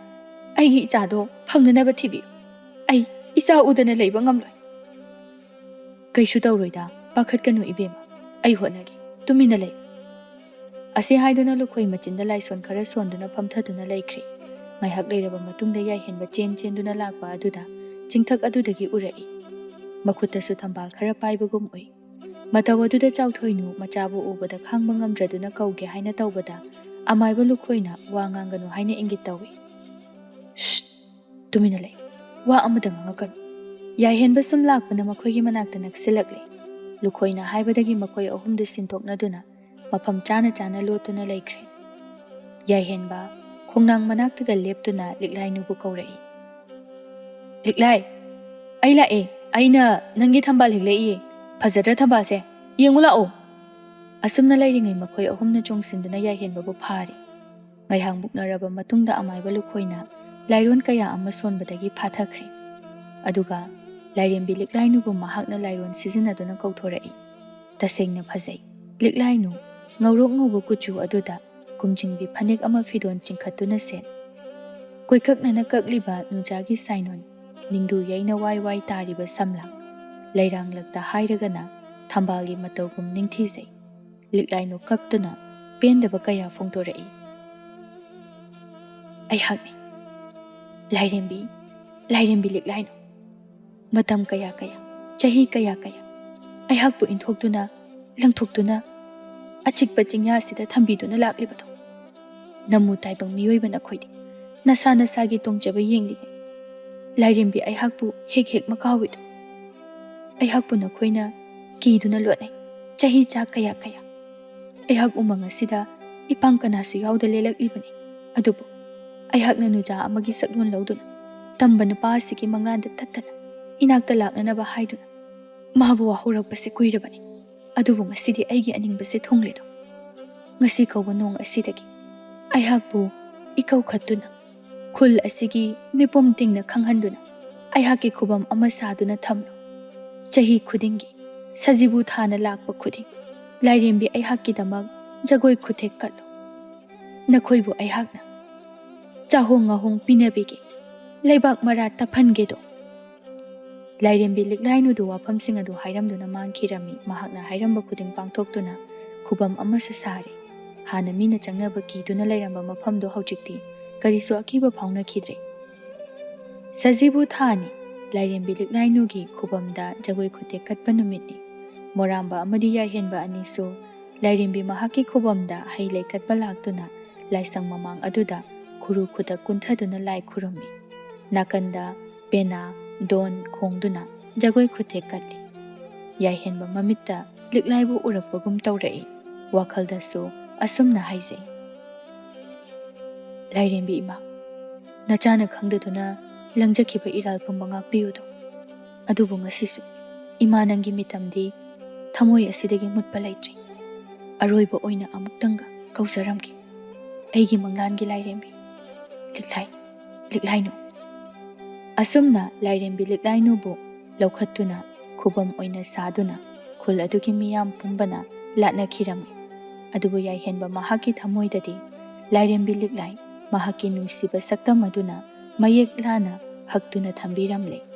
ꯑꯩꯒꯤ ꯏꯆꯥꯗꯣ ꯐꯪꯅꯅꯕ ꯊꯤꯕꯤꯌꯨ꯫ ꯑꯩ ꯏꯆꯥ ꯎꯗꯅ ꯂꯩꯕ ꯉꯝꯂꯣꯏ꯫ "ꯀꯩꯁꯨ ꯇꯧꯔꯣꯏꯗ, ꯄꯥꯈꯠꯀꯅꯨ ꯏꯕꯦꯝꯃ, ꯑꯩ ꯍꯣꯠꯅꯒꯦ, ꯇꯨꯃꯤꯟꯅ ꯂꯩ꯫" ꯑꯁꯤ ꯍꯥꯏꯗꯨꯅ ꯂꯨꯈꯣꯏ ꯃꯆꯤꯟꯗ ꯂꯥꯏꯁꯣꯟ ꯈꯔ ꯁꯣꯟꯗꯨꯅ ꯐꯝꯊꯗꯨꯅ ꯂꯩꯈ꯭ꯔꯦ꯫ ꯉꯥꯏꯍꯥꯛ ꯂꯩꯔꯕ ꯃꯇꯨꯡꯗ ꯌꯥꯏꯍꯦꯟꯕ ꯆꯦꯟ ꯆꯦꯟꯗꯨꯅ ꯂꯥꯛꯄ ꯑꯗꯨꯗ ꯆꯤꯡꯊꯛ ꯑꯗꯨꯗꯒꯤ ꯎꯔꯛꯏ꯫ ꯃꯈꯨꯠꯇꯁꯨ ꯊꯝꯕꯥꯜ ꯈꯔ ꯄꯥꯏꯕꯒꯨꯝ ꯎꯏ꯫ ꯃꯇꯧ ꯑꯗꯨꯗ ꯆꯥꯎꯊꯣꯏꯅꯨ ꯃꯆꯥꯕꯨ ꯎꯕꯗ ꯈꯥꯡꯕ ꯉꯝꯗ꯭ꯔꯗꯨꯅ ꯀꯧꯒꯦ ꯍꯥꯏꯅ ꯇꯧꯕꯗ, ꯑꯃꯥꯏꯕ ꯂꯨꯈꯣꯏꯅ ꯋꯥ ꯉꯥꯡꯒꯅꯨ ꯍꯥꯏꯅ ꯏꯪꯒꯤꯠ ꯇꯧꯏ꯫ "ꯁ꯭ꯁ! ꯇꯨꯃꯤꯟꯅ ꯂꯩ꯫ ꯋꯥ ꯑꯃꯇ ꯉꯥꯡꯉꯛꯀꯅꯨ꯫" ꯌꯥꯏꯍꯦꯟꯕ ꯁꯨꯝ ꯂꯥꯛꯄꯅ ꯃꯈꯣꯏꯒꯤ ꯃꯅꯥꯛꯇ ꯅꯛꯁꯤꯜꯂꯛꯂꯦ꯫ ꯂꯨꯈꯣꯏꯅ ꯍꯥꯏꯕꯗꯒꯤ ꯃꯈꯣꯏ ꯑꯍꯨꯝꯗꯨ ꯁꯤꯟꯗꯣꯛꯅꯗꯨꯅ ꯃꯐꯝ ꯆꯥꯅ ꯆꯥꯅ ꯂꯣꯠꯇꯨꯅ ꯂꯩꯈ꯭ꯔꯦ꯫ ꯌꯥꯏꯍꯦꯟꯕ ꯈꯣꯡꯅꯥꯡ ꯃꯅꯥꯛꯇꯨꯗ ꯂꯦꯞꯇꯨꯅ ꯂꯤꯛꯂꯥꯏꯅꯨꯕꯨ ꯀꯧꯔꯛꯏ꯫ "ꯂꯤꯛꯂꯥꯏ, ꯑꯩ ꯂꯥꯛꯑꯦ꯫ ꯑꯩꯅ ꯅꯪꯒꯤ ꯊꯝꯕꯥꯜ ꯍꯦꯛꯂꯛꯏꯌꯦ꯫ ꯐꯖꯗ꯭ꯔ ꯊꯝꯕꯥꯜꯁꯦ? ꯌꯦꯡꯉꯨ ꯂꯥꯛꯑꯣ꯫" ꯑꯁꯨꯝꯅ ꯂꯩꯔꯤꯉꯩ ꯃꯈꯣꯏ ꯑꯍꯨꯝꯅ ꯆꯣꯡꯁꯤꯟꯗꯨꯅ ꯌꯥꯏꯍꯦꯟꯕꯕꯨ ꯐꯥꯔꯦ꯫ ꯉꯥꯏꯍꯥꯛ ꯃꯨꯛꯅꯔꯕ ꯃꯇꯨꯡꯗ ꯑꯃꯥꯏꯕ ꯂꯨꯈꯣꯏꯅ ꯂꯥꯏꯔꯣꯟ ꯀꯌꯥ ꯑꯃ ꯁꯣꯟꯕꯗꯒꯤ ꯐꯥꯊꯈ꯭ꯔꯦ꯫ ꯑꯗꯨꯒ ꯂꯥꯏꯔꯦꯝꯕꯤ ꯂꯤꯛꯂꯥꯏꯅꯨꯕꯨ ꯃꯍꯥꯛꯅ ꯂꯥꯏꯔꯣꯟ ꯁꯤꯖꯤꯟꯅꯗꯨꯅ ꯀꯧꯊꯣꯔꯛꯏ꯫ ꯇꯁꯦꯡꯅ ꯐꯖꯩ꯫ ꯂꯤꯛꯂꯥꯏꯅꯨ, ꯉꯧꯔꯣꯛ ꯉꯧꯕ ꯀꯨꯆꯨ ꯑꯗꯨꯗ ꯀꯨꯝꯖꯤꯡꯕꯤ ꯐꯅꯦꯛ ꯑꯃ ꯐꯤꯗꯣꯟ ꯆꯤꯡꯈꯠꯇꯨꯅ ꯁꯦꯠ꯫ ꯀꯣꯏꯀꯛꯅꯅ ꯀꯛꯂꯤꯕ ꯅꯨꯡꯖꯥꯒꯤ ꯁꯥꯏꯅꯣꯟ, ꯅꯤꯡꯗꯨ ꯌꯩꯅ ꯋꯥꯏ ꯋꯥꯏ ꯇꯥꯔꯤꯕ ꯁꯝꯂꯥꯡ, ꯂꯩꯔꯥꯡꯂꯛꯇ ꯍꯥꯏꯔꯒꯅ ꯊꯝꯕꯥꯜꯒꯤ ꯃꯇꯧꯒꯨꯝ ꯅꯤꯡꯊꯤꯖꯩ꯫ ꯂꯤꯛꯂꯥꯏꯅꯨ ꯀꯞꯇꯨꯅ ꯄꯦꯟꯗꯕ ꯀꯌꯥ ꯐꯣꯡꯗꯣꯔꯛꯏ꯫ "ꯑꯩꯍꯥꯛꯅꯤ, ꯂꯥꯏꯔꯦꯝꯕꯤ, ꯂꯥꯏꯔꯦꯝꯕꯤ ꯂꯤꯛꯂꯥꯏꯅꯨ꯫ ꯃꯇꯝ ꯀꯌꯥ ꯀꯌꯥ, ꯆꯍꯤ ꯀꯌꯥ ꯀꯌꯥ ꯑꯩꯍꯥꯛꯄꯨ ꯏꯟꯊꯣꯛꯇꯨꯅ, ꯂꯪꯊꯣꯛꯇꯨꯅ, ꯑꯆꯤꯛꯄ ꯆꯤꯡꯌꯥꯁꯤꯗ ꯊꯝꯕꯤꯗꯨꯅ ꯂꯥꯛꯂꯤꯕꯗꯣ꯫ ꯅꯝꯃꯨ ꯇꯥꯏꯕꯪ ꯃꯤꯑꯣꯏꯕ ꯅꯈꯣꯏꯗꯤ ꯅꯁꯥ ꯅꯁꯥꯒꯤ ꯇꯣꯡꯖꯕ ꯌꯦꯡꯂꯤꯉꯩ ꯂꯥꯏꯔꯦꯝꯕꯤ ꯑꯩꯍꯥꯛꯄꯨ ꯍꯦꯛ ꯍꯦꯛ ꯃꯀꯥꯎꯏꯗꯣ꯫ ꯑꯩꯍꯥꯛꯄꯨ ꯅꯈꯣꯏꯅ ꯀꯤꯗꯨꯅ ꯂꯣꯠꯅꯩ꯫ ꯆꯍꯤ ꯆꯥ ꯀꯌꯥ ꯀꯌꯥ ꯑꯩꯍꯥꯛ ꯎꯃꯪ ꯑꯁꯤꯗ ꯏꯄꯥꯡ ꯀꯅꯥꯁꯨ ꯌꯥꯎꯗ ꯂꯦꯜꯂꯛꯂꯤꯕꯅꯤ꯫ ꯑꯗꯨꯕꯨ ꯑꯩꯍꯥꯛꯅ ꯅꯨꯖꯥ ꯑꯃꯒꯤ ꯁꯛꯂꯣꯟ ꯂꯧꯗꯨꯅ ꯇꯝꯕ ꯅꯨꯄꯥ ꯑꯁꯤꯒꯤ ꯃꯪꯂꯥꯟꯗ ꯇꯠꯇꯅ ꯏꯅꯥꯛꯇ ꯂꯥꯛꯅꯅꯕ ꯍꯥꯏꯗꯨꯅ ꯃꯥꯕꯨ ꯋꯥꯍꯧꯔꯛꯄꯁꯤ ꯀꯨꯏꯔꯕꯅꯤ꯫ ꯑꯗꯨꯕꯨ ꯉꯁꯤꯗꯤ ꯑꯩꯒꯤ ꯑꯅꯤꯡꯕꯁꯦ ꯊꯨꯡꯂꯦꯗꯣ꯫ ꯉꯁꯤ ꯀꯧꯕ ꯅꯣꯡ ꯑꯁꯤꯗꯒꯤ ꯑꯩꯍꯥꯛꯄꯨ ꯏꯀꯧ ꯈꯠꯇꯨꯅ, ꯈꯨꯜ ꯑꯁꯤꯒꯤ ꯃꯤꯄꯨꯝ ꯇꯤꯡꯅ ꯈꯪꯍꯟꯗꯨꯅ ꯑꯩꯍꯥꯛꯀꯤ ꯈꯨꯕꯝ ꯑꯃ ꯁꯥꯗꯨꯅ ꯊꯝꯂꯨ꯫ ꯆꯍꯤ ꯈꯨꯗꯤꯡꯒꯤ ꯁꯖꯤꯕꯨ ꯊꯥꯅ ꯂꯥꯛꯄ ꯈꯨꯗꯤꯡ ꯂꯥꯏꯔꯦꯝꯕꯤ ꯑꯩꯍꯥꯛꯀꯤꯗꯃꯛ ꯖꯒꯣꯏ ꯈꯨꯊꯦꯛ ꯀꯠꯂꯨ꯫ ꯅꯈꯣꯏꯕꯨ ꯑꯩꯍꯥꯛꯅ ꯆꯥꯍꯣꯡ ꯉꯥꯍꯣꯡ ꯄꯤꯅꯕꯤꯒꯦ, ꯂꯩꯕꯥꯛ ꯃꯔꯥ ꯇꯞꯍꯟꯒꯦꯗꯣ꯫ ꯂꯥꯏꯔꯦꯝꯕꯤ ꯂꯤꯛꯂꯥꯏꯅꯨꯗꯨ ꯋꯥꯐꯝꯁꯤꯡ ꯑꯗꯨ ꯍꯥꯏꯔꯝꯗꯨꯅ ꯃꯥꯡꯈꯤꯔꯝꯃꯤ꯫ ꯃꯍꯥꯛꯅ ꯍꯥꯏꯔꯝꯕ ꯈꯨꯗꯤꯡ ꯄꯥꯡꯊꯣꯛꯇꯨꯅ ꯈꯨꯕꯝ ꯑꯃꯁꯨ ꯁꯥꯔꯦ꯫ ꯍꯥꯟꯅ ꯃꯤꯅ ꯆꯪꯅꯕ ꯀꯤꯗꯨꯅ ꯂꯩꯔꯝꯕ ꯃꯐꯝꯗꯨ ꯍꯧꯖꯤꯛꯇꯤ ꯀꯔꯤꯁꯨ ꯑꯀꯤꯕ ꯐꯥꯎꯅꯈꯤꯗ꯭ꯔꯦ꯫ ꯁꯖꯤꯕꯨ ꯊꯥꯅꯤ꯫ ꯂꯥꯏꯔꯦꯝꯕꯤ ꯂꯤꯛꯂꯥꯏꯅꯨꯒꯤ ꯈꯨꯕꯝꯗ ꯖꯒꯣꯏ ꯈꯨꯊꯦꯛ ꯀꯠꯄ ꯅꯨꯃꯤꯠꯅꯤ꯫ ꯃꯣꯔꯥꯝꯕ ꯑꯃꯗꯤ ꯌꯥꯏꯍꯦꯟꯕ ꯑꯅꯤꯁꯨ ꯂꯥꯏꯔꯦꯝꯕꯤ ꯃꯍꯥꯛꯀꯤ ꯈꯨꯕꯝꯗ ꯍꯩ ꯂꯩ ꯀꯠꯄ ꯂꯥꯛꯇꯨꯅ ꯂꯥꯏꯁꯪ ꯃꯃꯥꯡ ꯑꯗꯨꯗ ꯈꯨꯔꯨ ꯈꯨꯗꯛ ꯀꯨꯟꯊꯗꯨꯅ ꯂꯥꯏ ꯈꯨꯔꯨꯝꯃꯤ꯫ ꯅꯥꯀꯟꯗ ꯄꯦꯅꯥ, ꯗꯣꯟ ꯈꯣꯡꯗꯨꯅ ꯖꯒꯣꯏ ꯈꯨꯊꯦꯛ ꯀꯠꯂꯤ꯫ ꯌꯥꯏꯍꯦꯟꯕ ꯃꯃꯤꯠꯇ ꯂꯤꯛꯂꯥꯏꯕꯨ ꯎꯔꯛꯄꯒꯨꯝ ꯇꯧꯔꯛꯏ꯫ ꯋꯥꯈꯜꯗꯁꯨ ꯑꯁꯨꯝꯅ ꯍꯥꯏꯖꯩ, "ꯂꯥꯏꯔꯦꯝꯕꯤ ꯏꯃꯥ, ꯅꯆꯥꯅ ꯈꯪꯗꯗꯨꯅ ꯂꯪꯖꯈꯤꯕ ꯏꯔꯥꯜ ꯄꯨꯝꯕ ꯉꯥꯛꯄꯤꯌꯨꯗꯣ꯫ ꯑꯗꯨꯕꯨ ꯉꯁꯤꯁꯨ ꯏꯃꯥ ꯅꯪꯒꯤ ꯃꯤꯇꯝꯗꯤ ꯊꯃꯣꯏ ꯑꯁꯤꯗꯒꯤ ꯃꯨꯠꯄ ꯂꯩꯇ꯭ꯔꯤ꯫ ꯑꯔꯣꯏꯕ ꯑꯣꯏꯅ ꯑꯃꯨꯛꯇꯪꯒ ꯀꯧꯖꯔꯝꯒꯦ, ꯑꯩꯒꯤ ꯃꯪꯂꯥꯟꯒꯤ ꯂꯥꯏꯔꯦꯝꯕꯤ, ꯂꯤꯛꯂꯥꯏ, ꯂꯤꯛꯂꯥꯏꯅꯨ꯫" ꯑꯁꯨꯝꯅ ꯂꯥꯏꯔꯦꯝꯕꯤ ꯂꯤꯛꯂꯥꯏꯅꯨꯕꯨ ꯂꯧꯈꯠꯇꯨꯅ ꯈꯨꯕꯝ ꯑꯣꯏꯅ ꯁꯥꯗꯨꯅ ꯈꯨꯜ ꯑꯗꯨꯒꯤ ꯃꯤꯌꯥꯝ ꯄꯨꯝꯕꯅ ꯂꯥꯠꯅꯈꯤꯔꯝꯃꯤ꯫ ꯑꯗꯨꯕꯨ ꯌꯥꯏꯍꯦꯟꯕ ꯃꯍꯥꯛꯀꯤ ꯊꯃꯣꯏꯗꯗꯤ ꯂꯥꯏꯔꯦꯝꯕꯤ ꯂꯤꯛꯂꯥꯏ ꯃꯍꯥꯛꯀꯤ ꯅꯨꯡꯁꯤꯕ ꯁꯛꯇꯝ ꯑꯗꯨꯅ ꯃꯌꯦꯛ ꯂꯥꯅ ꯍꯛꯇꯨꯅ ꯊꯝꯕꯤꯔꯝꯂꯦ꯫